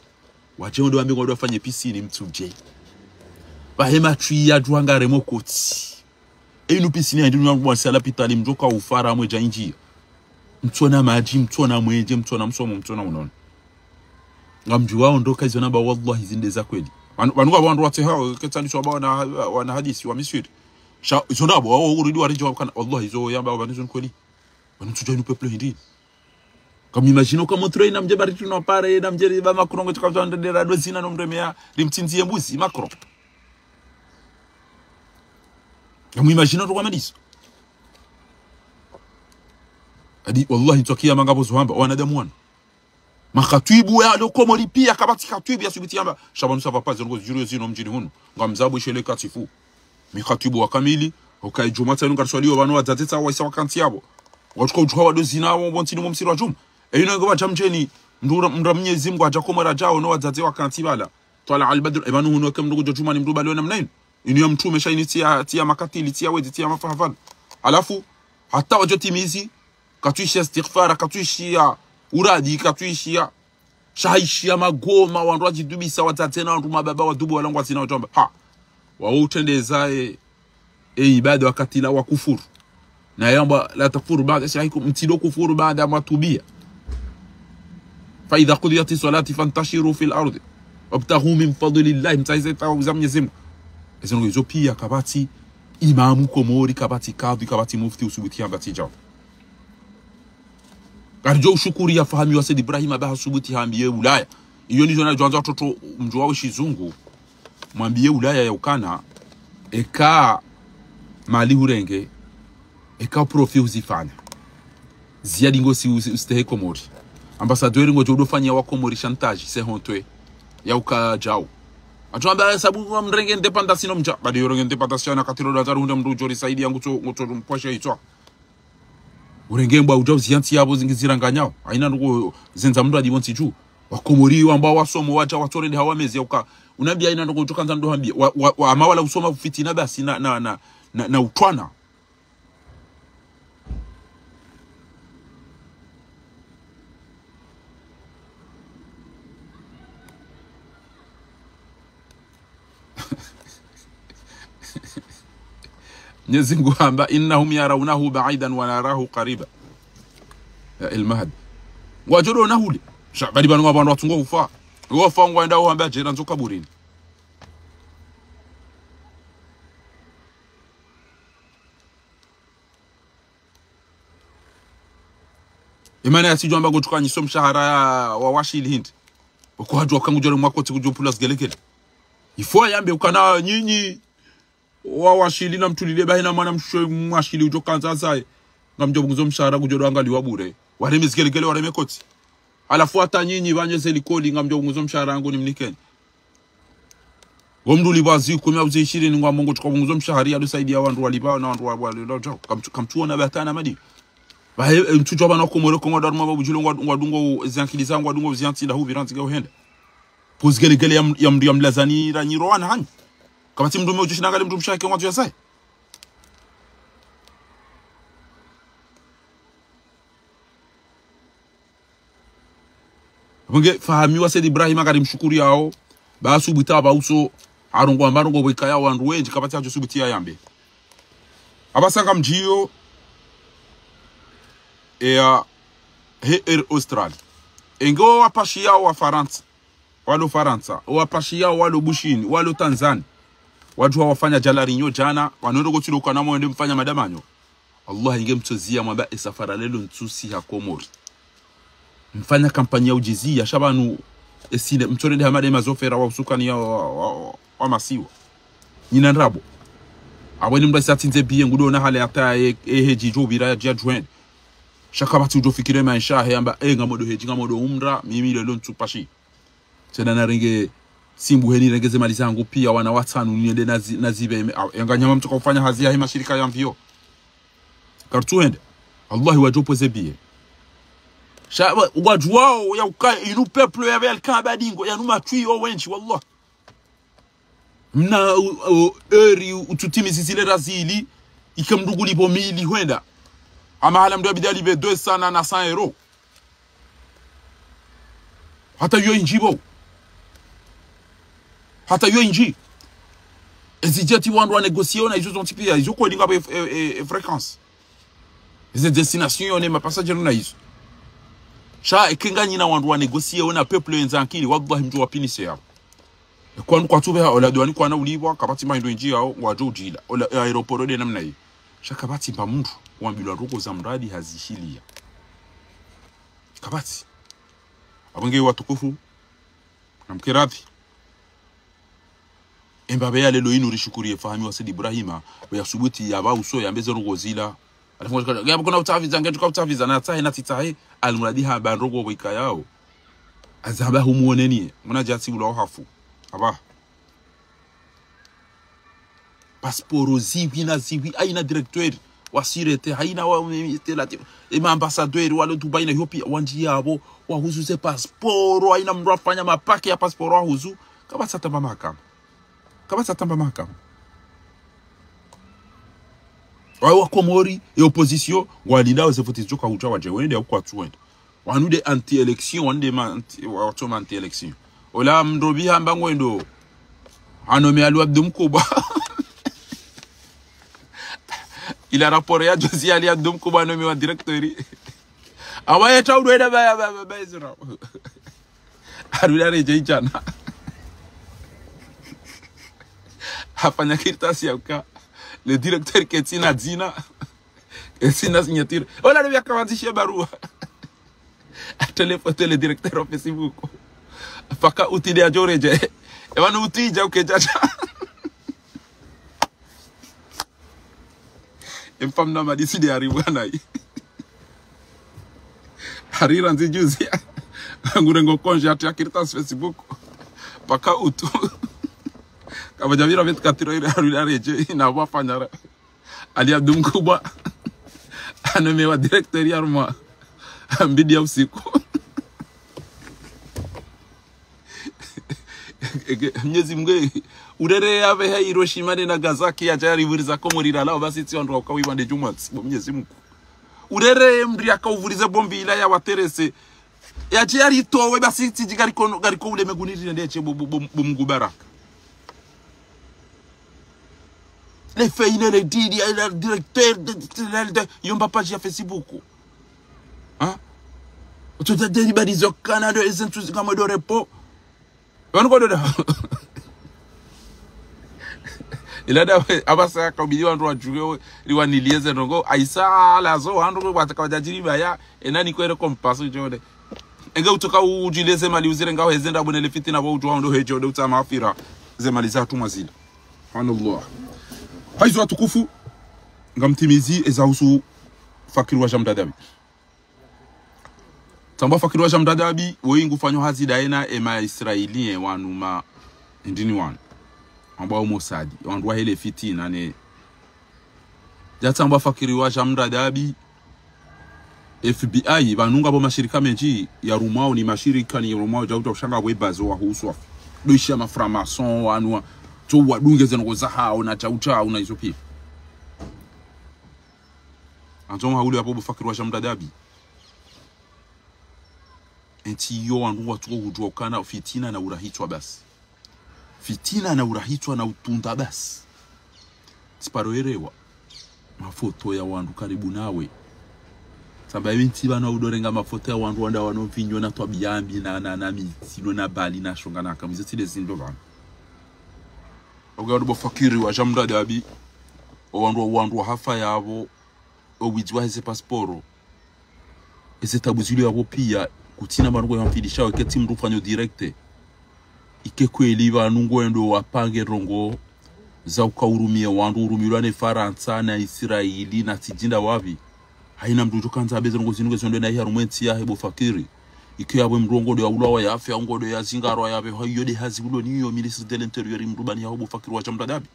wadje wende wambe ngwandru wafanye piscine mtsudje. Pvahe matswi yadjuwa ngaremo kotsi. Inu piscine ya ndinu yangu mwasi lapitali mdjoka ufara mwedja indjia. Mtsona madji, mtsona mwenje, mtsona msomo, mtsona unono. Ngamdjuwao ndo ka izo namba wallahi zinde za kweli. Pvanu, pvanu ngapvo wandru watseha, ketsaniswa pva wana, wana hadisi wa Misiri. Sha, izo ndapvo, wawo uridi waridjo wakana, wallahi izo yamba pvanu izo ni kweli. Pvanu mtsudja inu peuple hindri. Ngamwimagineo ka Montreuil na mdje bari tuna pare, na mdje riba Macron ngo tsuka mtsa ndendera ndo zina no mndru emeya, rimtsindziye mbuzi, Macron. Ngamwimagineo tokwa madiso. Adi, wallahi, twa kiyama ngapvo zo hamba, wanadamu wanu. Makhatwibu ya lo Komori pia kapvatsi khatwibu ya subuti yamba, sha pvanu ça va pas, zo ndrongo zidjiriyo zinu mdjini hunu. Ngamzabu ishele katifu. Mikhatwibu wa kamili, ukaye djumwa tsa inu ngariswaliyo pvanu wadzadze tsa waisa wakantsi yapvo. Watsuka udjuha wado zina wo, pvo ntsini mwa msiri wa djumwa. E inu nge wadja mdjeni, mdru, mdru Mnyezi Mngu hadja Komori hadja, ono wadzadze wakantsi pvala. Twala al-badru, e pvanu hunu eke mdru kudjo djumwa ni mdru pvaliyo namna inu. Inu ya mtrume sha inu tsi ya, tsi ya makatili, tsi ya wedzi, tsi ya mafahavala. Halafu, hata wadjo timizi, katsuishiya istighfara, katsuishiya uradi, katsuishiya shahaishiya magoma, wandru wadjidubisa, wadzadze na wandru mababa wadubu walangwa zina wadjomba. Ha! Wawo utrendeza e, e ibada wakati la wakufuru. Na yamba la takfuru baada shahikum, mtsido kufuru baada mwatubia. فإذا قضيت الصلاة فانتشروا في الأرض وابتغوا من فضل الله, mtsahize thawabu za Mnyezi Mngu. Ezo ndrongo izo pia kapvatsi imamu Komori, kapvatsi kadhi, kapvatsi mufti usubuti yamba tsi djao. Ngaridjo ushukuri ya fahamiwa Said Ibrahim amba hasubuti hambiye Ulaya. Iyo nizo nadjo andza watoto mdjuwao shizungu. Mwambiye Ulaya ya ukana, eka mali hurenge, eka profit huzifanya. Ziyadi ngo si usi-, usitehe Komori. Ambassadeur ngodjo udo fanya wa Komori chantage, se hontwe, ya uka djao. Atsu amba sabu wa mrenge indépendance no mdja, badi yo renge indépendance ya na katiro da zaru hundre mdru udjo risaidiya ngutso, ngutso mpwasha hitswa. Urenge mbwa udja uziya ntsi yapvo zingi ziranganyao. Haina ndrongo zendza mdru adipvo ntsi dju. Wakomori wamba wasomo wadja watsorende hawa mezi ya uka. Unambiya haina ndrongo udjo kandza mdru hambiya. Wa, wa, wa, ama wala usoma fitina basi na, na, na, na, na utwana. Mnyezi Mngu hamba, إنهم يرونه بعيدا ونراه قريبا. Ya El Mahdi. Ngwadjo do ona hule. Sha, badi pvanu ngapvo wandru watsungo ufa. Wafa ngwenda wambe adjera nzo kaburini. Imana ya sidjo amba ngotsuka nyiso mshahara ya wa washili hindri. Oko hadjwa kangu djore mwakotsi kudjo pula zigelegele. Ifo yambe ukana nyinyi. wa washili na mtulile bahi na mwana mshe mwashili udjo kandza zaye. Ngamdjo pvunguzo mshahara kudjo ndo angaliwa bure. Wareme zigelegele, wareme koti. Halafu hata nyinyi pvanu ze likoli ngamdjo pvunguzo mshahara wangu nimnikeni. Ngomdru ulipvwa zi kumi au zi ishirini ngwambo ngotsuka pvunguzo mshahara ya ndo saidiya wandru walipvao na wandru wa, wa, wa, wa, kamtsu-, kamtsuona batana madi. Bahe, e, mtsudjuwa pvanu Komori ko ngwadungo mabudjulo ngwa-, ngwadungo ziankili za ngwadungo ziantsi nda hupvira ntsi nge uhenda. Pvo zigelegele ya m-, ya mdru ya mlazani ra nyiro wana hanyu. Kapvatsi mdru mwe udjo shinda angalie mdru mshe wake ngwandzo ya zaye. Pvenge Fahami wa Said Ibrahim ngari mshukuriyao. Ba subuti apva uso, harongowa marongowo pvweka ya wandru wendji, kapvatsi hadjo subuti ya yambe. Apvasa ngamdjiyo, eya, he Air Austral. Enge wo wapashiyao wa Farantsa, walo Farantsa, wo wapashiyao walo Bushini, walo Tanzani. Wadjuwa wafanya djalarinyo djana, wanondo kotsi lo kana mwende mfanya madamanyo. Wallahi nge mtsoziya mwamba e safara lelo ntsusi ha Komori. Mfanya kampanyi ya udjiziya, sha pvanu esile, mtsonende hama nde mazofera wa usukani ya wa, wa, wa, wa masiwa. Nyina ndrabo. Apvo ni mdru asatindze biye ngudo na hale hata e, e hedji djo pvira ya djia djwende. Sha kapvatsi udjo fikire maesha he amba, e, ngamodo hedji, ngamodo umra, mimi lelo ntsupashi. Tsena narenge simbu heni renge ze mali zangu piya wana watsanu niende nazi-, nazipve eme-, au, yanga nyama mtsoka ufanya hazi ya hima shirika ya mvio. Kartsu hende. Wallahi wadjo pvweze biye. Sha, wa-, wadjuwao ya uka, inu peuple ya pve alika badingo, yanu matswi yo wendji, wallah. Mna, u-, u-, eri utsutimizi zile razili, ike mdru ngulipvo mili hwenda. Ama hala mdru yabidi alipve deux cents na, na cent euros. Hata yo indji pvo. Hata yo indji. Ezi djeti wandru wa négocier ona izo zontsi piya, izo kweli ngapvo e, e, e, e fréquence. Ezi destination yo ne ma passagers na izo. Sha eke nganyina wandru wa négocier ona peuple yendza ankili, wallahi mdru wa pinise yapvo. Kwanu kwatsupveha, ola douane kwana ulipvwa, kapvatsi mba hindru indji yao, ngwadjo udjila. Ola, e, aéroport nde namna iyo. Sha kapvatsi mba mdru, wambilwa ndrongoo za mradi hazishiliya. Kapvatsi. Apvo nge watukufu, namkiradhi. Emba pveya lelo inu rishukuriye Fahami wa Said Ibrahima, pveya subuti ya pva uso yambe ze ndrongoo zila. Halafu ngotsuka, ngapvo kuna utsaha visa, ngetsuka utsaha visa, natsahe, natsitsahe, almuradi hamba ndrongoo pvo ikayao. Azamba humuoneniye, muna djatsi ula ohafu. Apva. Pasiporo zihwi na zihwi, hayina directeur wa sûreté, hayina wa, e, e, tela, te-, e, ma ambassadeur, walo Dubai na Ethiopia, wandji yapvo, wahuzu ze pasiporo, hayina mdru afanya mapake ya pasiporo wahuzu, kapvatsi hata mba mahakama. Kapvatsi hata mba mahakama. Wawo wa Komori, e opposition, ngwalindao ze voti zidjoka hudja wadje, wende au kwatsu wende. Wanu nde anti-élection, wanu nde ma anti, wa-, watso ma anti-élection. Ola mdru pvi hamba ngwendo. Hanommé Ali Abdou Mkubwa. Ila rapport ya juzi Ali Abdou Mkubwa hanommé wa directeur. Awa yeta udweda ba, ba, ba, ba, ezra. Harudi haredjei djana. Hafanya kartasi ya uka le directeur ketsina dzina. Ketsina signature. Ola nde pvya kawandzishe barua. Hatele photo le directeur wa Facebook. Paka août nde yadjoredjei. Epvanu août idja ukedjadja. Emfamu na madisi nde haribwa nayi. Harira nzi juzi. Ngurengo congé hatria kartasi Facebook. Paka août. Kapvadjapvira vingt-quatre heures harudi haredjei na wafanyara. Ali Abdou Mkubwa. Hanommé wa directeur harumwa mbili ya usiku. Eke, Mnyezi Mngu, urere yapveha Hiroshima ne Nagasaki yadja yaripvuriza Komori rilala, basi tsi wandru wakawiwa nde djumwa, bo Mnyezi Mngu. Urere mdru yakaupvurize bombi ila yawaterese. Yadje yaritowe basi tsi dji ngariko, ngariko ulemenguni rine ndeshe bo, bo, bo, bo Mngu baraka. Le fait ine le didi, le directeur de, de, de, de, yomba page ya Facebook. Hein? Utsotsa deri badi zo kana ndo eze ntsu zikama ndo repo. Wanu kodo da. Ila nda we, apvasa kabili wandru wadjuwe, liwaniliye ze ndrongoo, ayisa, lazo, wandru we, wataka wadjadjiri baya, ena ni kwere kompaso djone. Enge utsoka udjile ze mali uzire ngaho heze nda bune le fitina bo udjuwa ndo hedjo, nde utsa mafira, ze mali za tumwa zila. Subhanallah. Hayizo watukufu, ngamtimizi eza husu Fakiri wa Jean Mdadabi. Tsamba Fakiri wa Jean Mdadabi, woyi ngufanyo hazi daye na ema Israélien wanu ma, ndini wanu. Amba wo Mossad, wandru wahele fitina ne. Dja tsamba Fakiri wa Jean Mdadabi, F B I, pvanu ngapvo mashirika mendji yarumwao, ni mashirika ni yarumwao, djau djau shanga pvwe bazo wa husu wafi. Ndo ishi ya ma francs-maçons, wanu wa, djo wadunge ze ndrongo zahao, na djau djau, na izo piya. Andzo mhaule yapvo bo Fakiri wa Jean Mdadabi. Entsi iyo wandru watsuko hudjuwa ukana fitina na urahitswa basi. Fitina na urahitswa na utunda basi. Tsiparo erewa mafoto ya wandru karibu nawe. Tsamba ewe ntsi pvanu udorenga mafoto ya wandru wandru wano mvinyo na twabiya mbi na, na, na mitsilo na bali na shonga na kamize tsile zindro pvanu. Oga wandru bo Fakiri wa Jean Mdadabi. O wandru, o wandru wa hafa yapvo. O widzi wa heze pasiporo. Eze tabu zilo yapvo piya, kutsina mba ndrongo ya mfilishao, eka tsi mndru ufanyo direct. Ike kweli pvanu ngwendo wapange ndrongo za uka urumie wandru, urumilwa ne Farantsa, na Israeli, na tsidjinda wapvi. Hayina mndru udjo kandza apve ze ndrongo zinu nge zondo na iha harumwa entsi yahe bo Fakiri. Ike yapvo mndru ngondo ya ulawa yafe, au ngondo ya zingarwa yafe, hayiyo nde hazi ulo niyo ministre de l'intérieur mndru bani yaho bo Fakiri wa Jean Mdadabi.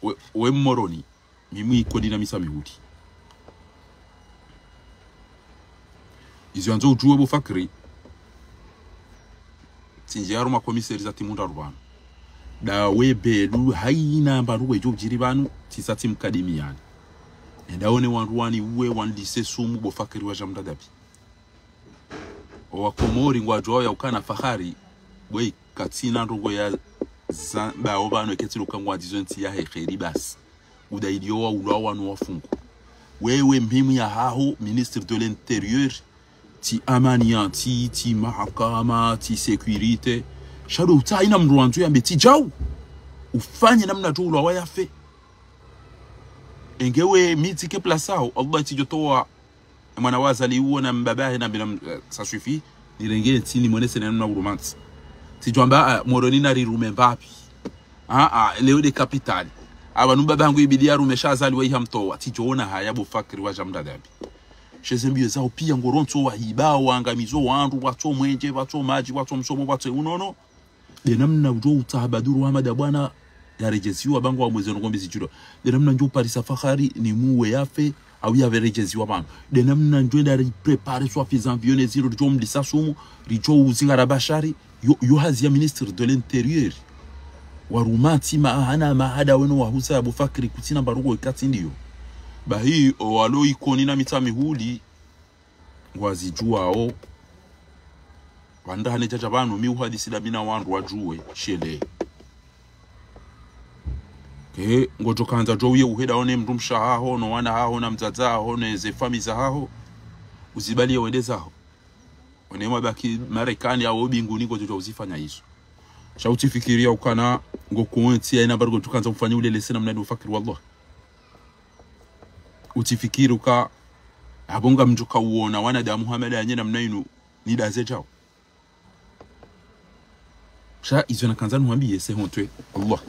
We, we Mmoroni. Mimi iko dina misa mihuli. Izo yandzo udjuwe bo Fakiri. Tsindji harumwa komiseri za timu ndraru pvanu. Dawe belu hayina mba ndrongo idjo udjiri pvanu, tsisa tsi mkadimiyani. Enda one wandru wani uwe, wanilise sumu bo Fakiri wa Jean Mdadabi. O Wakomori ngwadjuwao ya ukana Fakiri, bwe katsina ndrongo ya zamba opvanu eka tsi lo uka ngwandzizo entsi yahe kheri basi. Uda iliyo wa ulwa wanu wafungwa. Wewe mhimu ya haho, ministre de l'intérieur, tsi amani ya ntsi, tsi mahakama, tsi sécurité. Sha ndo utsaha hayina mndru wandzo yambe tsi djau. Ufanye namna djo ulwa wayafe. Enge we mi tsi ke place yaho, Allah tsi djo towa. Mwana wa Azali uwo na mbaba yahe na mbina m-, eh, ça suffit. Nirenge ntsi nimwonese na namna urumantsi. Tsidjwamba, ah, Moroni narirume mbapvi. Ah, ah, leo nde capitale. Apvanu mbaba hangu ibidi yarume sha Azali wayiha mtowa. Tsidjoona haya bo Fakiri wa Jean Mdadabi. Sheze mbiyo zaho piya ngorontso wahiba, wangamizo wandru, watso mwenje, watso madji, watso msomo, watso unono. Nde namna udjo utsaha Baduru Hamada bwana yaredjeziwa pvangu wa mwezi nongombe zidjiro. Nde namna ndjo uparisa Fakiri ni muwe yafe, au yapve redjeziwa pvanu. Nde namna ndjo enda riprépare swafi za mviyo ne zindro ridjo mlisa sumu, ridjo uzingara Bashari, yo, yo hazi ya ministre de l'intérieur. Warumantsi mahana mahada weno wahusa ya bo Fakiri kutsina mba ndrongo ikatsi ndiyo. Bahi, o walo Ikoni na mitsa mihuli, ngwazidjuwao. Pvandra hane djadja pvanu, mi uhadisi nda mi na wandru wadjuwe, shele. Ke, ngodjo kandza djo uye uheda one mndru mshe haho, no wana haho, na mdzadze haho, ne ze famiyi zahaho. Uzibaliye wende zaho. One mwabaki Marekani au mbinguni ngodjo djo uzifanya izo. Sha utsifikiri ya ukana ngo kuentsi ya ina mba ndrongo djo kandza ufanye ulele sena mnadi bo Fakiri wallah. Utsifikiri uka, apvo ngamdjo ka uona wanadamu hama nda nyinyi namna inu, ni ndaze djao. Sha izo nakandza nuhambiye se hontwe, wallah.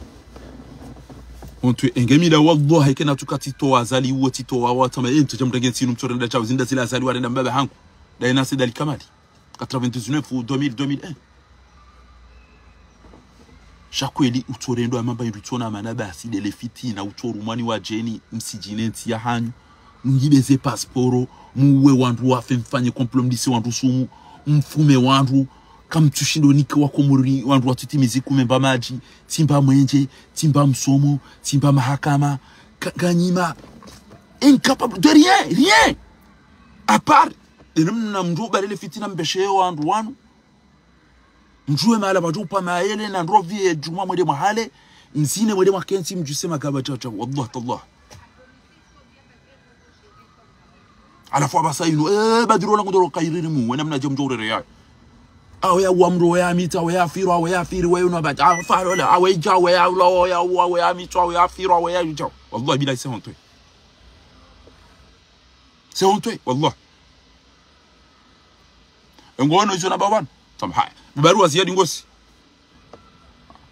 Hontwe, enge mi nda wallah, eke natsuka tsitowa Azali uwo tsitowa watsama, eh, mtsodja mrenge ntsi inu mtsorenda djao, zinda zila Azali warenda mbaba hangu. Nda ina Said Ali Kamali. Quatre-vingt-dix-neuf ou deux mille, deux mille un. Sha kweli utsorendwa mamba indru tsona mana basi ndele fitina, utsorumwa ni wadjeni, msidjine ntsi ya hanyu, mngibe ze pasiporo, muwe wandru wafe, mfanye complot, mlise wandru sumu, mfume wandru, kamtsushindo nike Wakomori, wandru watsutimizi kume mba madji, tsi mba mwenje, tsi mba msomo, tsi mba mahakama, ka-, nganyima, incapable de rien, rien. À part, nde namna mndru ubalele fitina mbeshe wandru wanu. Mdjuwe mahala pvadjo upva mayele na ndrovi ye djumwa mwende mwahale, mzine mwende mwakentsi mdjuse magaba tsatsa, wallah tallah. Halafu apvasa inu, eh, Badru ola ngudoro kayiriri mu, wena mnadje mdjo urere yayo. Awe ya uwa mndru, awe ya mitsa, awe ya firo, awe ya firi, awe unu apvatsa, awe falola, awe dja, awe ya ula, awe ya uwa, awe ya mitsa, awe ya firo, awe ya dja. Wallah billahi se hontwe. Se hontwe, wallah. Engo wano izo na babano. Tam haya. Bubaru wa Ziyadi ngosi.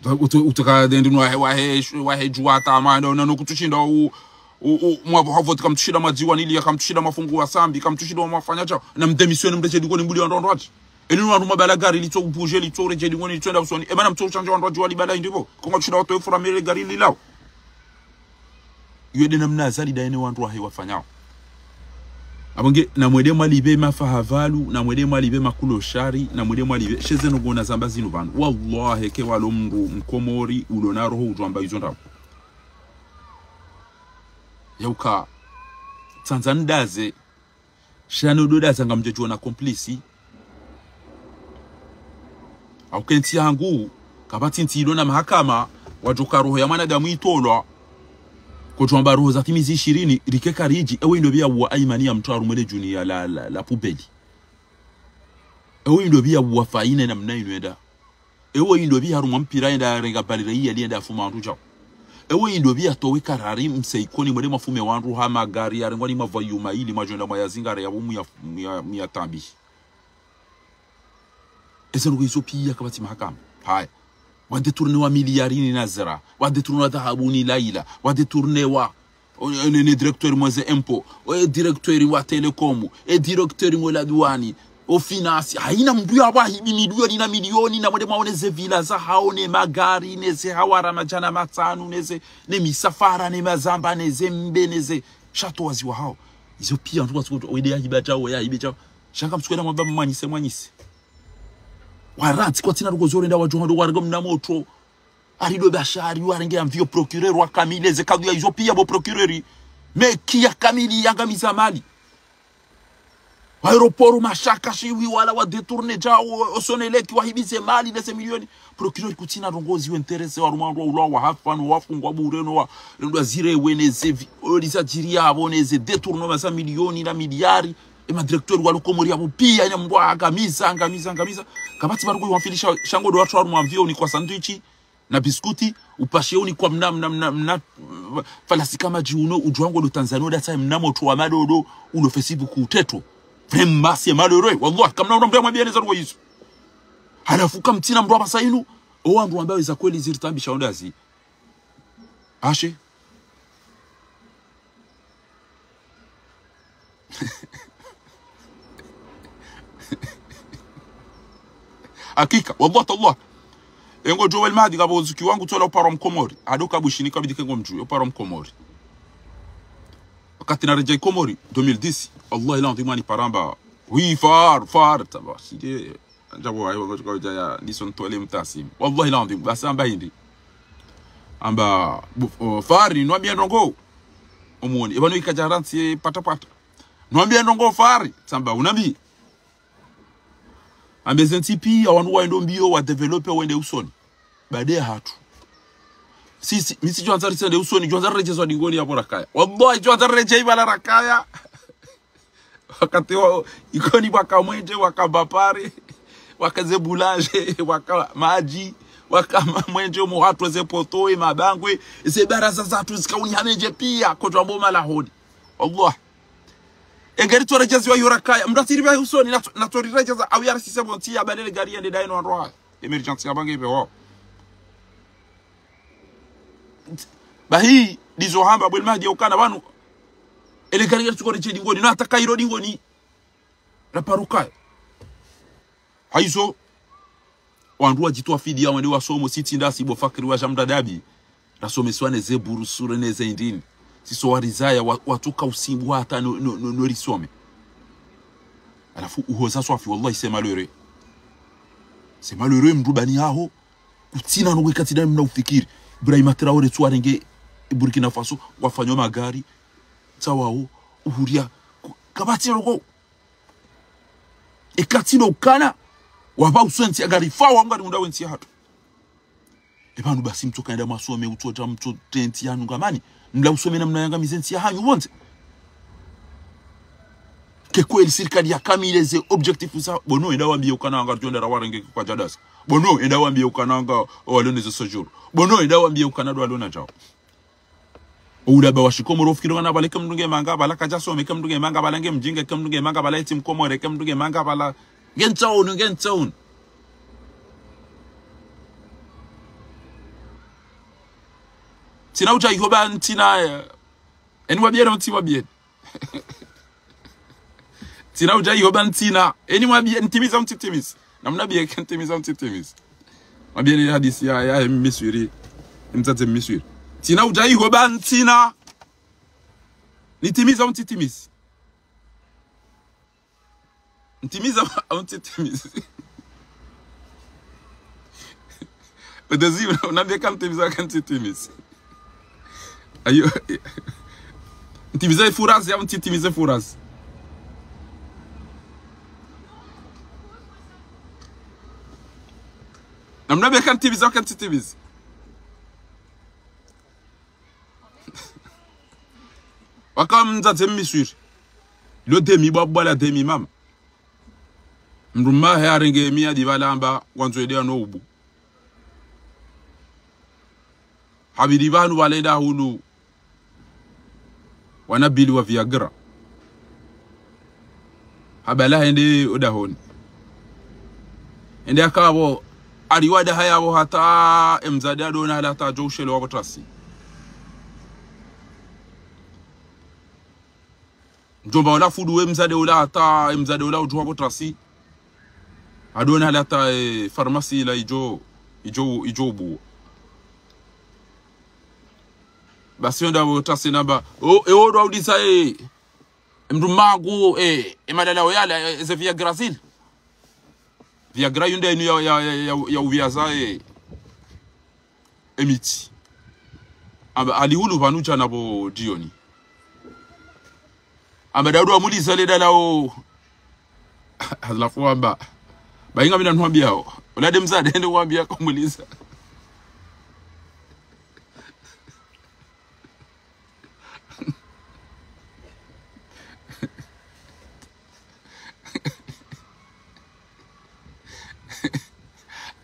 Utu-, utuka dendi no wahe, wahe, wahe djuwa tama, no, no, no, kutsushinda u, u, u, mwa, havo, kamtsushinda madziwa nili, kamtsushinda mafungu wa Sambi, kamtsushinda wa mafanya tsao. Na mdémissionner mdje dingoni mbuli wandru wandru ati. Eni wandru mabala gari litso bouger, litso redje dingoni, litso enda usoni. E mana mtso ushanje wandru wadjuwa libala indri pvo. Konga mtsushinda watowe fura mele gari lilao. Iyo nde namna Azali ndaye ne wandru wahe wafanyao. Apvo nge, namwende mwalipve mafaha pvalu, namwende mwalipve makuloshari, namwende mwalipve. She zinu ngona zamba zinu pvanu. Wallahi, ke walo mndru mkomori, ulo na roho udjwamba izo ndrabo. Yauka, tsandza ndaze, shani udo daza ngamdjo djuwa na complice. Au ke ntsi yangu, kapvatsi ntsi ilo na mahakama, wadjoka roho ya mwanadamu itolwa, kudjwamba roho za timizi ishirini, rike karidji, ewe indo pvia uwa aimani ya mtru harumwa le djuni ya la, la, la pubeli. Ewe indo pvia uwa faine namna inu enda. Ewe indo pvia harumwa mpira enda renga balire iya lienda afuma wandru djao. Ewe indo pvia towe karari mseikoni mwende mafume wandru ha magari ya rengwa ni mavwa yuma ili mwadjo enda mwaya zingare ya bumu ya, ya, ya tambi. Eze ndrongo izo pia kapvatsi mahakama. Haya. Wa détourner wa miliyari ni Nazra. Wa détourner wa dhahabu ni Laila. Wa détourner wa, o, ne, ne directeur mwa ze impôt. O, e directeur wa Telecom. E directeur mwa la douane. O finance. Haina mndru ya wahibi milioni na milioni na mwende mwaone ze villa za hao ne magari ne ze hawara madjana matsanu ne ze, ne misafara ne mazamba ne ze mbe ne ze château waziwa hao. Izo pia ndrongo ziko wende ya hiba djao, ya hibe djao. Sha kamtsukwenda mwamba mwanyise, mwanyise. Warantsi kwatsina ndrongo zo renda wadjo hando warenge mna motro. Arido bashari, warenge avion procureur wa kamili, ze kadhia izo pia bo procureur. Meki ya kamili yangamiza mali. Aéroport mashaka shiwi wala wa détourner djao, o Sonelec wahibize mali, ne ze milioni. Procureur kutsina ndrongo ziwe intéressé, harumwa wandru wa ulwa wa hafa, no wafungwa bure, no wa, no wa zirewe, ne ze vi-, o liza djiri yapvo, ne ze détournement za milioni na miliari. E ma directeur wa lo Komori yapvo pia, ina mndru angamiza, angamiza, angamiza. Kapvatsi baruku yuwamfilisha, sha ngo ndo watru harumwa avion unikwa sandwich, na biskuti, upashe unikwa mna, mna, mna, mna, falasika madji uno, udjuwa ngo ndo Tanzania, udatsa mna motro wa madodo, ulo Facebook utetro. Vraiment, c'est malheureux. Wallahi, kamna una mndru ya mwambia neza ndrongo izo. Halafu kamtsina mndru wa pvasa inu, o wandru wamba weza kweli ziri tambi sha ondazi. Ashe. Hakika, wallah tallah. Engo djo wel mahdi kabo zuki wangu tola uparo mkomori. Ado kabushini kabidi kengo mdju, uparo mkomori. Wakati na redjei Komori, deux mille dix, Allah ila ndimani paramba. Oui, far, far, taba, sike. Ndjabo ayo, kwa kwa ya, lison tole mtasim. Wallahi l'adhim, basi amba hindri. Amba, bu-, o, Fari, nwambie ndrongo. Omoni, eba no ikadja rantsi, pata pata. Nwambie ndrongo, Fari, tsamba, unambi. Ambe ze ntsi pia, wanu waendo mbio, wa développer, wende usoni. Baada ya hatru. Si, si, mi si djwandza ritsende usoni, djwandza redjezwa dingoni ya pvo rakaya. Wallahi, djwandza redjei pvala rakaya. Wakati wa, ikoni waka mwenje, waka bapare, waka ze boulanger, waka madji, waka ma-, mwenje, muhatwe ze poto, e mabangwe, ze baraza zatru zikauni hamenje pia, kodjwa mbo malahoni. Allah. Engeri tsoredjeziwa yo rakaya, mndru atsiri pvahe usoni, natso, natso riredjeza, au yarisise pvo ntsi ya balele gari yende daye no wandru wahe. Emergency ya bange ipe wao. Bahi, ndizo hamba, bwel mahdi ya ukana pvanu. Ele gari ya tsuko redje dingoni, na ataka iro dingoni. Raparuka. Haizo, wandru wadjitwa fidia, wende wasomo, sitsi ndasi, bo Fakri wa Jamda Dabi. Rasomeswa ne ze burusure ne ze indini. Siso warizaya, wa-, watsuka usimbu hata no, no, no, no risome. Halafu uhoza swafi, wallahi, c'est malheureux. C'est malheureux, mndru bani haho. Kutsina no weka tsina mna ufikiri. Ibrahima Traoré tsu warenge Burkina Faso, wafanywa magari, tsawao, uhuria, ku-, kapvatsi roko. Eka tsino ukana, wapva usoni ntsi ya gari, fa wa mgari unda we ntsi ya hatru. Epvanu basi mtsoka enda mwasome, utsota mtsote ntsi yanu ngamani, mla usome namna yangamize ntsi ya hanyu pvondze. Ke kweli sirikali ya kamili ze objectif za, bono enda wambie ukana wanga ridjo enda rawarenge kwa djadasa. Bono enda wambie ukana wanga walone ze séjour. Bono enda wambie ukana ndo walona djao. Oula ba wa shikomori ufikiri wana pvala ke mndru nge manga, pvala kadja some, ke mndru nge manga, pvala nge mdjinga, ke mndru nge manga, pvala eti mkomori, ke mndru nge manga, pvala nge ntsaunu, nge ntsaunu. Ntsina udja iho ba ntsina, eh. Eni mwambiye na mtsi mwambiye. Ntsina udja iho ba ntsina. Eni mwambiye, ntimiza mtsitimizi. Namnambiye ke ntimiza mtsitimizi. Mwambiye ni hadisi ya, ya Miswiri. Mdzadze Miswiri. Ntsina udja iho ba ntsina. Nitimiza mtsitimizi. Ntimiza, au ntitimizi. Udezi, unambiye ka ntimiza, ka ntitimizi. Ayo. Ntimiza ifurazi, au ntitimiza ifurazi. Namnambiye ka ntimiza, ka ntitimizi. Waka mdzadze Miswiri. Lo demi bwabwa la demi mama. Mdrumme wahe harenge emi hadi pvala hamba wandzo ende ano ubu. Hapvili pvanu pvale nda hulu. Wana bili wa Viagra. Hapvala hende odahoni. Hende haka pvo, haliwada haya pvo hata emdzadze hadona hali hata djo ushele wa pvo trasi. Mdjomba ola fudu we mdzadze ola hata, emdzadze ola udjuwa pvo trasi. Hadona hali hata, eh, farmasi ila idjo, idjo, idjo ubuwa. Basi yo nda pvo trasi namba, o, e odo auliza, eh, mdrumme wangu, eh, e madala oyala, eh, ze Viagra zile. Viagra yunda inu ya, ya, ya, ya, ya uviaza, eh, emitsi. Hamba hali hulu pvanu djana pvo djioni. Hamba daudu wamuliza le dalao. Halafu hamba, bahi ngamina nihwambiyao. Ola nde mdzadze hende wambiya ka umuliza.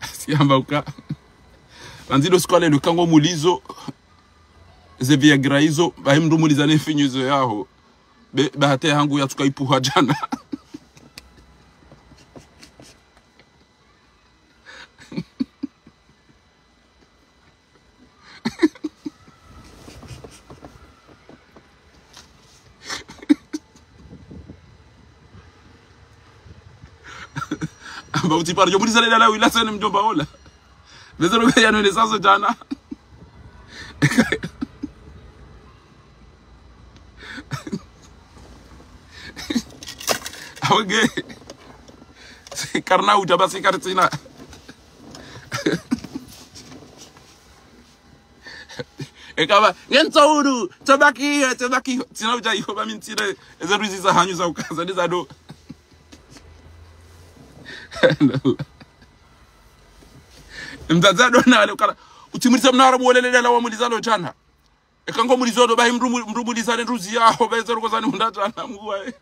Asi hamba uka. Mandzido sikwale lukango mulizo. Ze Viagra izo, bahi mdru muliza ne finyo izo yaho. Be, bahati hangu yatsuka ipvuha djana. Hamba utsi paro djo muliza le dalao ila sene mdjomba ola. Bezero be yanu ne saso djana. Awege. Karina udja basi karitsina. Eka ba, nge ntsohuru, tsobaki, tsobaki, tsina udja iho ba mi ntsina, eze ruzi za hanyu za ukaza, ni za do. Mdzadze hadona hale ukala, utsi muliza mna haramu wole le dalao wamuliza lo djana. Eka ngo mulizo do bahi mdru mu-, mdru muliza ne nduzi yaho, beze ruko zani unda djana mwa.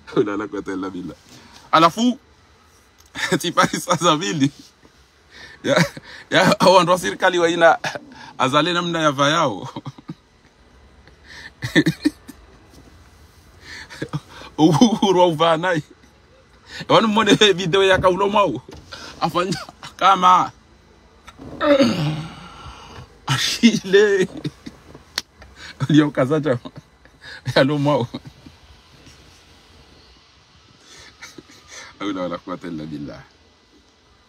Hawla wala quwwata illa billah. Halafu, tsi pari sa za pvili. Ya, ya, hao wandru wa sirikali wa ina, Azali namna ya pvayao. Uhuru wa upvanayi. Wanu mwone video yaka ulo mwao. Hafanya kama. Ashile. Aliyo kaza dja. Yalo mwao. Hawla wala quwwata illa billah.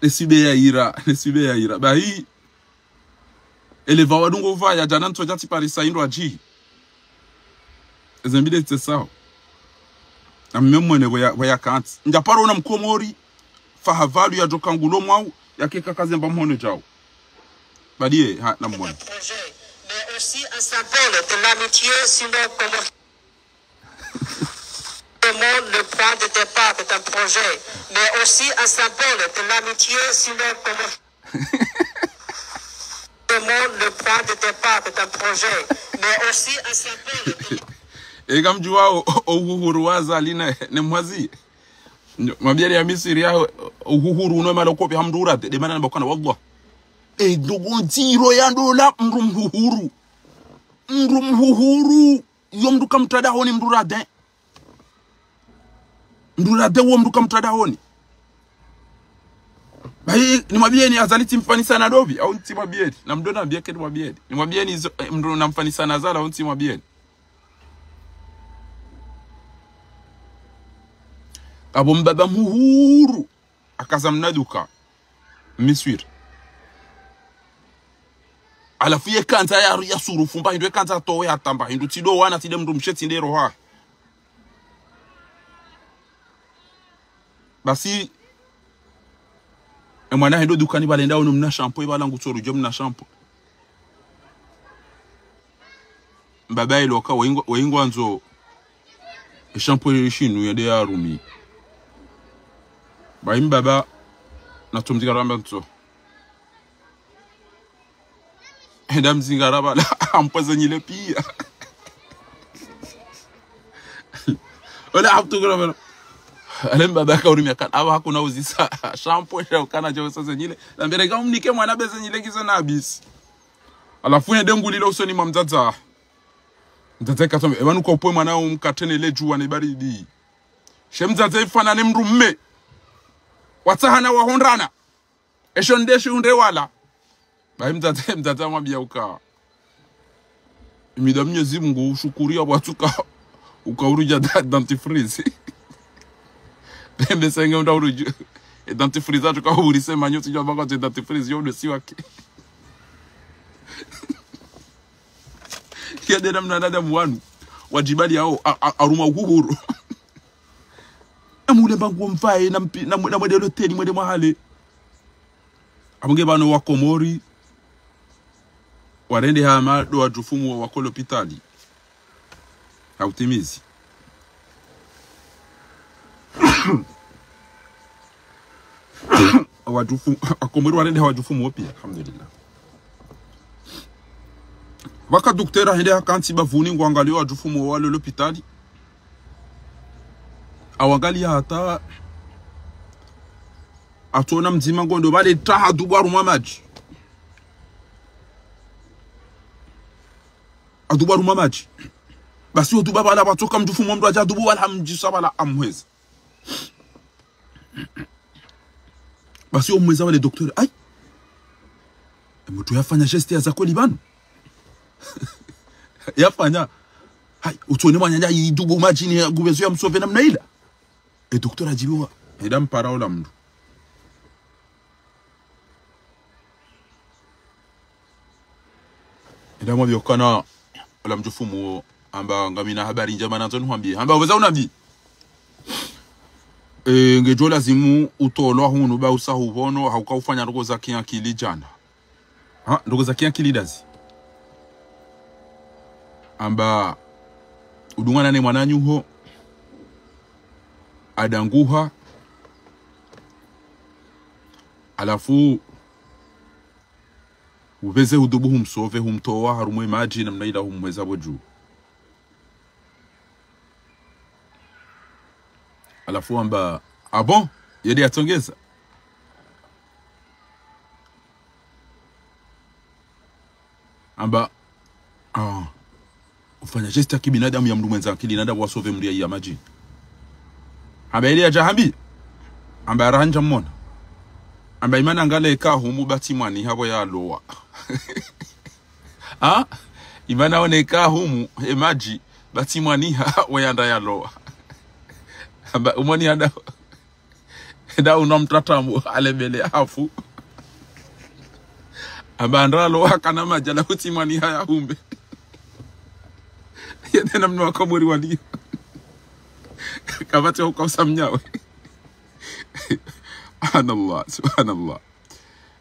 Nesibe ya ira, nesibe ya ira. Bahi, eleva wadungo uva ya djana ntso dja tsi pari sa indru adji. Eze mbili tse sao. Na mme mwone pvo ya, pvo ya kantsi. Ndja paro ona mkomori, fahavalio ya djoka ngulo mwao, ya keka kazemba mhono djao. Badiye, ha, na mwone. Projet, mais aussi un symbole de l'amitié sino-comorienne. Demande le point de départ d'un projet, mais aussi un symbole de l'amitié sino-comorienne. Demande le point de départ d'un projet, mais aussi un symbole de... Eka mdjuwa o, o, o uhuru wa Azali ne, ne mwazi. Mabiyari ya Misiri ya, o, o uhuru uno emalokopi ha mdru urade, de mana nambakana, wallah. E, ndugu ndziro ya ndola mdru mhuhuru. Mdru mhuhuru. Yo mdru ka mtrada honi mdru radin. Mdru radin wo mdru ka mtrada honi. Bahi, Nimwambieni Azali tsimfanisa na Dobi, au ntsimwambieni? Na mdru nambiye ke nimwambieni. Nimwambieni izo, eh, mdru namfanisa na Azali, au ntsimwambieni? Abo mbaba muhuru, akaza mna duka. Miswiri. Halafu ye kandza ya, ya surufu mba hindru, ye kandza towe hata mba hindru, tsi ndo wana, tsi nde mdrumshe, tsi nde roha. Basi, e mwana hendo dukani pvale nda ono mna shampoo, e pvala ngutsoru djo mna shampoo. Mbaba ilo ka, waingo, waingo andzo, e shampoo ile shinu yende ya rumi. Bahi mbaba, natsomzika ramba ntso. Henda mzingara pvala, ampozenyile piya. Ola haptukura pvala. Ale mbaba ka urumia kana, awa hakuna uzisa shampoo, ya ukana djo usa zenyile. Na mbere ka umnike mwana be zenyile kizo na bisi. Halafu hende ngulile usoni mwa mdzadze. Mdzadze katsombe, e pvanu ka upve mwana umkatene le djuwa ne baridi. She mdzadze ifanane mdrume. Watsahana wahondrana. Esho nde shi undre wala. Bahi mdzadze, mdzadze amwambiya uka. Imida Mnyezi Mungu ushukuriya pvwatsuka uka urudja da-, dentifrice. Pembe senge unda urudju. E dentifrice atsuka urise manyo tsidjo amba kwatsu dentifrice yo ndo siwake. Yadena mna wanadamu wanu. Wadjibali yao, a, a, aruma uhuru. Namule mbangu mfaye, nampi-, namu-, namwende loteli, mwende mwahale. Abonge pvanu Wakomori, warende hama ndo wadjufumu wa, wako lopitali. Hautimizi. Wadjufu-, Wakomori warende hawadjufumu wo piya, alhamdulillah. Pvaka duktera hende hakantsi bapvuni ngwangaliyo wadjufumu walo lopitali. Awangaliya hata atsona mdzima ngondo pvale ta hadubu harumwa madji. Adubu harumwa madji. Basi odubu pvala pvatsoka mdjufumu mdru adja adubu pvala hamdjisa pvala amhweza. Basi omhweza pvale doktera, ayi. E mdru yafanya geste ya zakweli pvanu. Yafanya. Ayi, utsone mwananya yidubu madjini ya ngupvezo ya msove namna ila. E doktera adjibiwa. Henda mpara ola mdru. Henda mwambiya ukana ola mdjufumu wo, amba ngamina habari ndjema nandzo nihwambiye. Amba upveza unambiye. E, ngedjo lazimu utolwa hunu ba usa hupvono, hauka ufanya ndrongo za kiakili djana. Ha, ndrongo za kiakili ndazi. Amba udungana ne mwananyaho, adanguha, halafu upveze hudubu humsove, humtowa harumwa madji namna ila humweza pvo dju. Halafu amba, ah bon? Yende yatsongeza. Amba, ah, ufanya geste ya kibinadamu ya mdru mwendza akili, nanda wasove mdru ya, ya madji. Amba ili ya djahambi. Amba raha ndja mmona. Amba imana ngale ka humu bati mwani hapvo yalowa. Ha? Imana one ka humu, e madji, bati mwani ha, we yanda yalowa. Amba umwani handa, nda unwa mtratamu, alebele hafu. Amba ndralo wakana madji ala kuti mwani haya humbe. Yende namna Wakomori waliyo. Kapvatsi huka usa mnyawe. Subhanallah, subhanallah.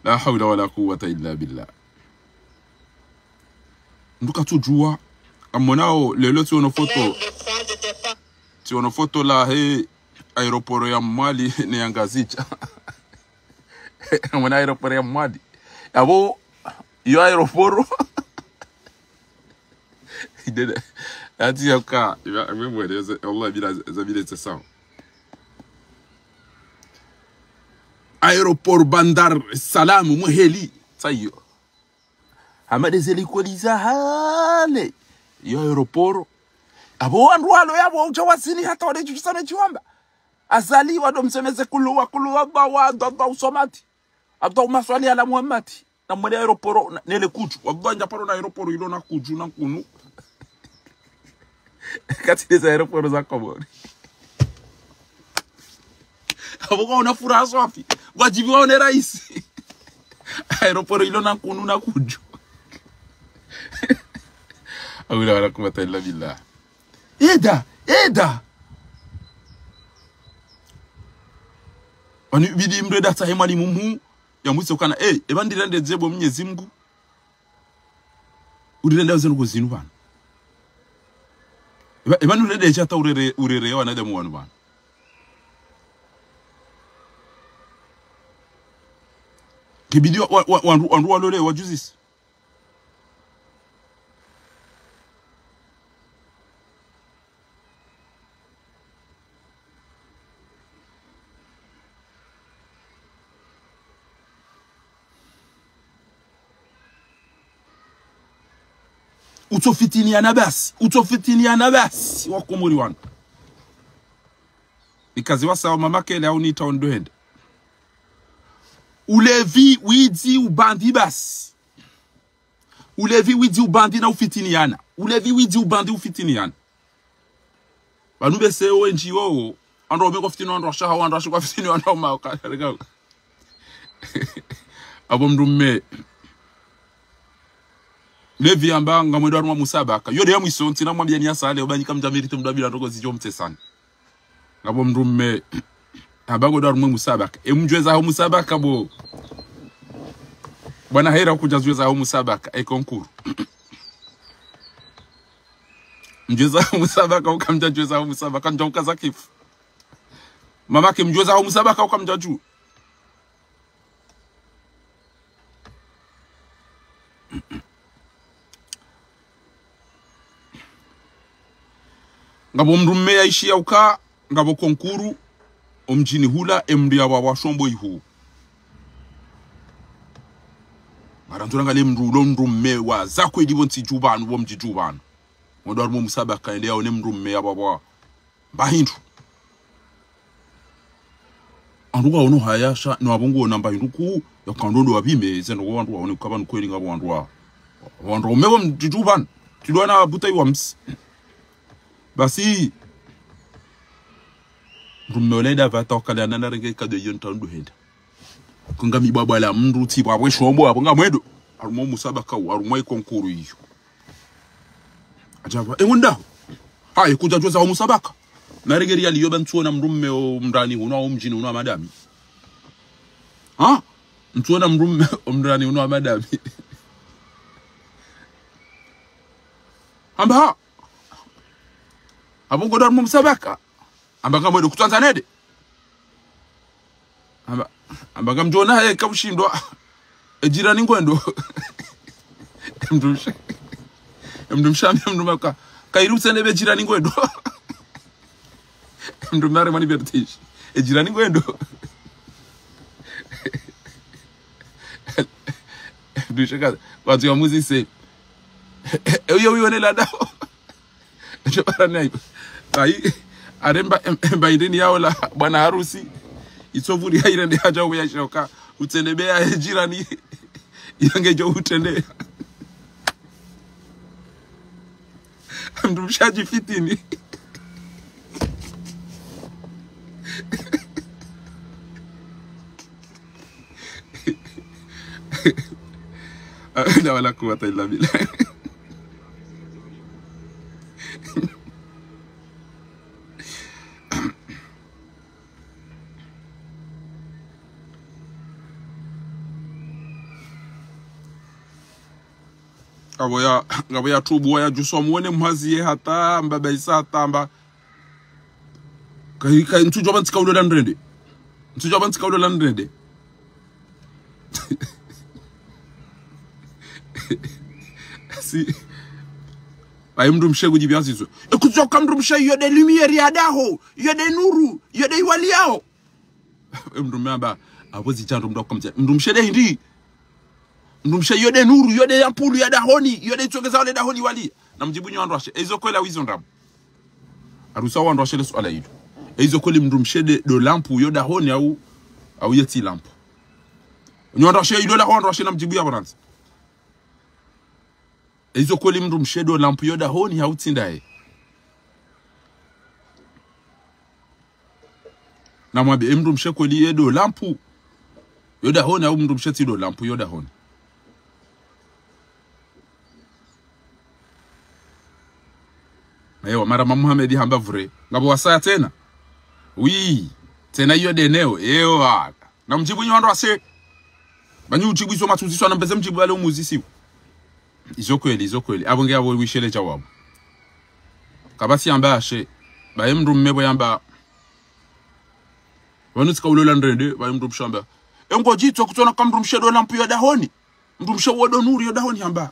La hawla wala quwwata illa billah. Mdru katsudjuwa. Amonao, lelo tsiono foto. Tsiono foto lahe aéroport ya Mwali ne ya Ngazidja. Amona aéroport ya Mwali. Apvo, yo aéroport. Idede. Ati ya ka, iba, iba mwele, ze, Allah bila, ze bila ze sawa. Aéroport Bandar Salam, Mweheli. Sayo. Hama ndeze likoli za hale. Yo aéroport. Apvo wandru walo yapvo udja wazini hata wale djudjisa ne djiwamba. Azali wado msemeze kulu wa kulu wa ba wa do ba usomati. Allahumma swalli ala Muhammad. Na mwele aéroport, na, nele kudju. Wallahi, ndja paro na aéroport ilo na kudju na nkunu. Kati nde za aéroport za Komori. Apvo kwaona furaha swafi. Wadjiviwa one raisi. Aéroport ilo na nkunu na kudju. Hawla wala quwwata illa billah. Eda, eda. Wanu bidi mdru eda tsahe mwalimu mhuu, ya mwise ukana, eh, eba ndirende djebo Mnyezi Mngu. Urirende uzenu ko zinu pvanu. Eba, eba nurende dja hata urere, urere wanadamu wanu pvanu. Kibidi wa, wa, wa, wandru, wandru walole, wadjuzise. Utsofitiniana basi, utsofitiniana basi, Wakomori wanu. Nikazi wasawa mama kele au nita ondo hende. Ulevi, widzi, ubandi basi. Ulevi, widzi, ubandi na ufitiniana. Ulevi, widzi, ubandi, ufitiniana. Pvanu bese wendji wowo, wandru waume kwafitini wandru washe, hau wandru washe kwafitini wandru waume, waka, reka. Apvo mdrume. Levi amba ngamwendo harumwa musabaka. Yo nde ya mwiso, ntsina mwambiani ya sale, oba nyi kamdja mérité mdru abila ndrongo zidjo mtsesani. Ngapvo mdrume, amba ngwendo harumwa musabaka. E mdjweza ho musabaka bo. Bwana hera kudja djweza ho musabaka, e concours. Mdjweza ho musabaka, ukamdja djweza ho musabaka, ndja ukaza kifu. Mama ke mdjweza ho musabaka, ukamdja dju. Ngapvo mdrume yaishiya uka, ngapvo concours, omdjini hula, e mdru ya wa, wa shombo ihu. Mara ndzora ngale mdru ulo mdrume wa, za kweli pvo ntsi dju pvanu, pvo mdji dju pvanu. Ngwendo harumwa musabaka, ende yaone mdrume ya wa, wa. Mba hindru. Wandru kwaono haya sha, no apvo ngwona mba hindru ku, ya kandro ndo wapvime, zeno kwa wandru waone kukaba nukweli ngapvo wandru wa. Wandru waume pvo mdji dju pvanu, tsidjuwa na buta iwa msi. Basi, mdrume ola eda pvata wakale anana renge kado iyo nta ndo henda. Kunga mibwabwa la mdru, tsi bwabwe shombo, apvo ngamwendo. Harumwa musabaka, harumwa e concours iyo. Adjaba, e ngwendo. Hayi, kudja djweza ho musabaka. Narenge riali yo ba ntsuona mdrume omndani hunu, omdjini hunu wa madami. Ha? Ntsuona mdrume omndani hunu wa madami. Amba ha. Apvo ngwendo harumwa musabaka. Amba ngamwendo kutsandza nende. Amba, amba ngamdjona haye kamushindwa. E jirani ngwendo. Mdrumshe. Mdrumshe ambe mdrume ka. Kairi utsende be jirani ngwendo. Mdrume are mani vertige. E jirani ngwendo. Mdrumshe ka. Wandru ya muzise. E uyo uyo ne la daho. Ejo bara nayi. Ayi, aremba, em-, emba indini yaola, bwana harusi. Itsovuri ya irende haja uya shoka. Utsende be ya jirani. Yange djo utrende. Mdrumshe adjifitini. La hawla wala quwwata illa billah. Ngapvo ya, ngapvo ya tubu wa ya djuso mwone mhazi ye hata, mbaba isa hata, mba. Kayi, kayi, ntsudjuwa pvanu tsika ulola nirende. Ntsudjuwa pvanu tsika ulola nirende. Si. Bayi mdrumshe kudjibiya zizo. E kudjoka mdrumshe yo nde lumière ya daho, yo nde nuru, yo nde iwaliyao. E mdrume amba, apvo zidjandro mdru akamdja. Mdrumshe nde hindri. Mdrumshe yo nde nuru, yo nde ampoule ya dahoni, yo nde itsongeza wale dahoni waliya. Namdjibu nyi wandru washe. Ezo kweli au izo ndrabo. Harusa wandru washe le suala ilo. Ezo kweli mdrumshe nde, ndo lampu yo dahoni au, au yetsi lampu. Nyi wandru washe, ilo la wandru washe namdjibu yapvo randzi. Izo kweli mndru mshe ndo lampu yo dahoni hau tsi ndaye? Namwambe, e mndru mshe kweli ye ndo lampu yo dahoni, hau mndru mshe tsi ndo lampu yo dahoni? Ewa, mara ma Muhammad hamba vrai. Ngapvo wasaya tsena? Oui. Tsena iyo nde neo. Ewa. Namdjibu nyi wandru washe. Ba nyi udjibu izo matsuziswa na mbeze mdjibu wale umuzisiwa. Izo kweli, izo kweli. Apvo nge apvo wishele djawabu. Kapvatsi yamba ashe. Ba ye mndru mme pvo yamba. Pvanu tsika ulola ndrende, ba ye mndru mshe hamba. E ngodjitso kutsona ka mndru mshe ndo lampu yo dahoni. Mndru mshe wo ndo nuru yo dahoni hamba.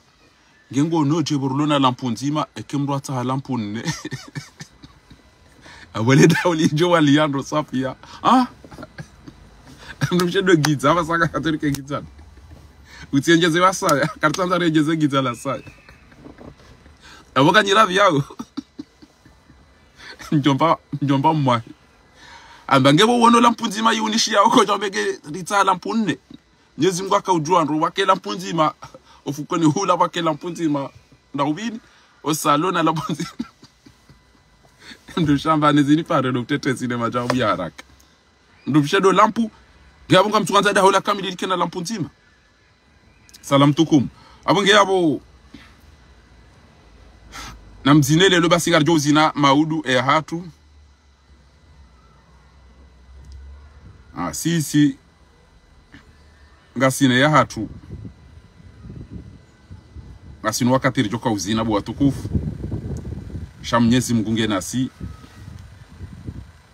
Nge ngo nodje pvo rilo na lampu ndzima, eke mndru atsaha lampu nne. Apvo le daho lidjo wali yandro safi ya. Ah? Mndru mshe ndo gidza, apvasa ka katorike gidza. Utsiendjeze wasaya, karitsandza rendjeze gidza la saya. Apvo ka nyi ravi yao. Ndjomba, ndjomba mwahi. Amba nge pvo wono lampu ndzima yiunishi yao ko djambe nge ritsaha lampu nne. Mnyezi Mungu haka udjuwa ndro pvwake lampu ndzima, ofukoni hula pvwake lampu ndzima, nda upvini, o salon na lampu ndzima. Mndru mshe hamba nezini pare ndo kutetesi ne madjawabu ya haraka. Mndru mshe ndo lampu, nge apvo ngamtsukandza daho la kamili like na lampu ndzima. Salam tukum. Apvo nge apvo, namzine lelo basi ngaridjo uzina maudu e hatru. Ah, sisi ngasina ya hatru. Ngasina wakati ridjo ka uzina bo watukufu. Sha Mnyezi Mungu nge nasi.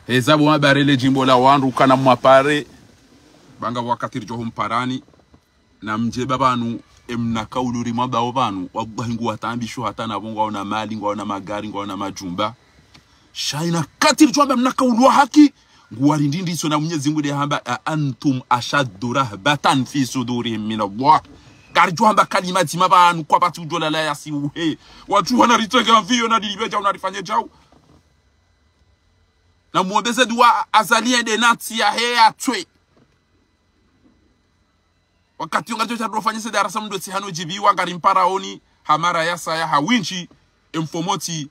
Heza bo mapare le djimbo la wandru kana mwapare. Ba nga wakati ridjo humparani. Namdje ba pvanu, e mna kaulu ri mwambao pvanu, wallahi ngu wataambisho hata na pvo ngwaona mali, ngwaona magari, ngwaona madjumba. Sha ina kati ridjwamba mna kaulu wa haki, ngu warindindiso na Mnyezi Mungu nde hamba, أأنتم أشد رهبة في صدورهم من الله. Ngaridjwamba kalima ndzima pvanu kwapvatsi udjo lala yasi uhe. Wadjuha na ritsenge mviyo na dilipve djau na rifanye djau. Na mwombeze dua Azali ende na ntsi yahe yatswe. Wakati yo ngaridjo sha ndo fanyisa darasa mndru tsi hano djibiwa ngarimparaoni, ha mara ya saya ha windji, e mfomotsi,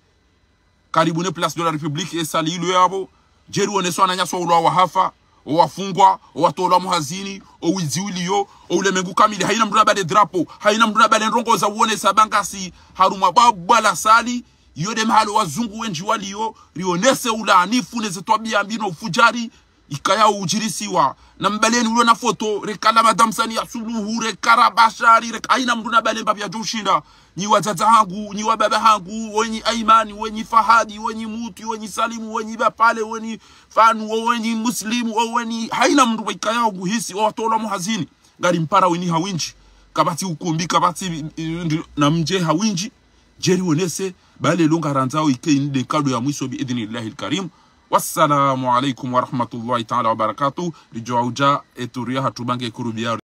karibu ne Place de la République, e sali ilo yapvo, djeri woneso wananyasi wa ulwa wahafa, o wafungwa, o watolwa muhazini, o widzi uliyo, o ulemengu kamili, haina mndru na pvale drapeau, haina mndru na pvale ndrongo za uonesa ba ngasi, harumwa bwabwa la sali, iyo nde mahalo wazungu wendji waliyo, rionese ulaanifu neze twabiya mbi no ufudjari, ikaya udjirisiwa. Na mbaleni ulo na foto, reka la Madame Samia Suluhu, reka ra Bashari, reka haina mndru na pvale mbapvi yadjo ushinda. Nyi wadzadze hangu, nyi wababa hangu, wenyi Aimani, wenyi Fahadi, wenyi Muti, wenyi Salimu, wenyi Bapale, wenyi Fanu, wenyi Muslimu, wenyi haina mndru wa ikaya uguhisi, wa watolwa muhazini. Ngarimparaoni ha windji. Kapvatsi ukumbi, kapvatsi, eh, ndi-, namdje ha windji. Djeri wonese, ba lelo ngarandzao ike inde nkado ya mwiso bi idhnillahi lkarim. Wassalamu alaikum warahmatullahi taala wabarakatuh. Ridjo udja e tour ya hatru ba nge kurubia.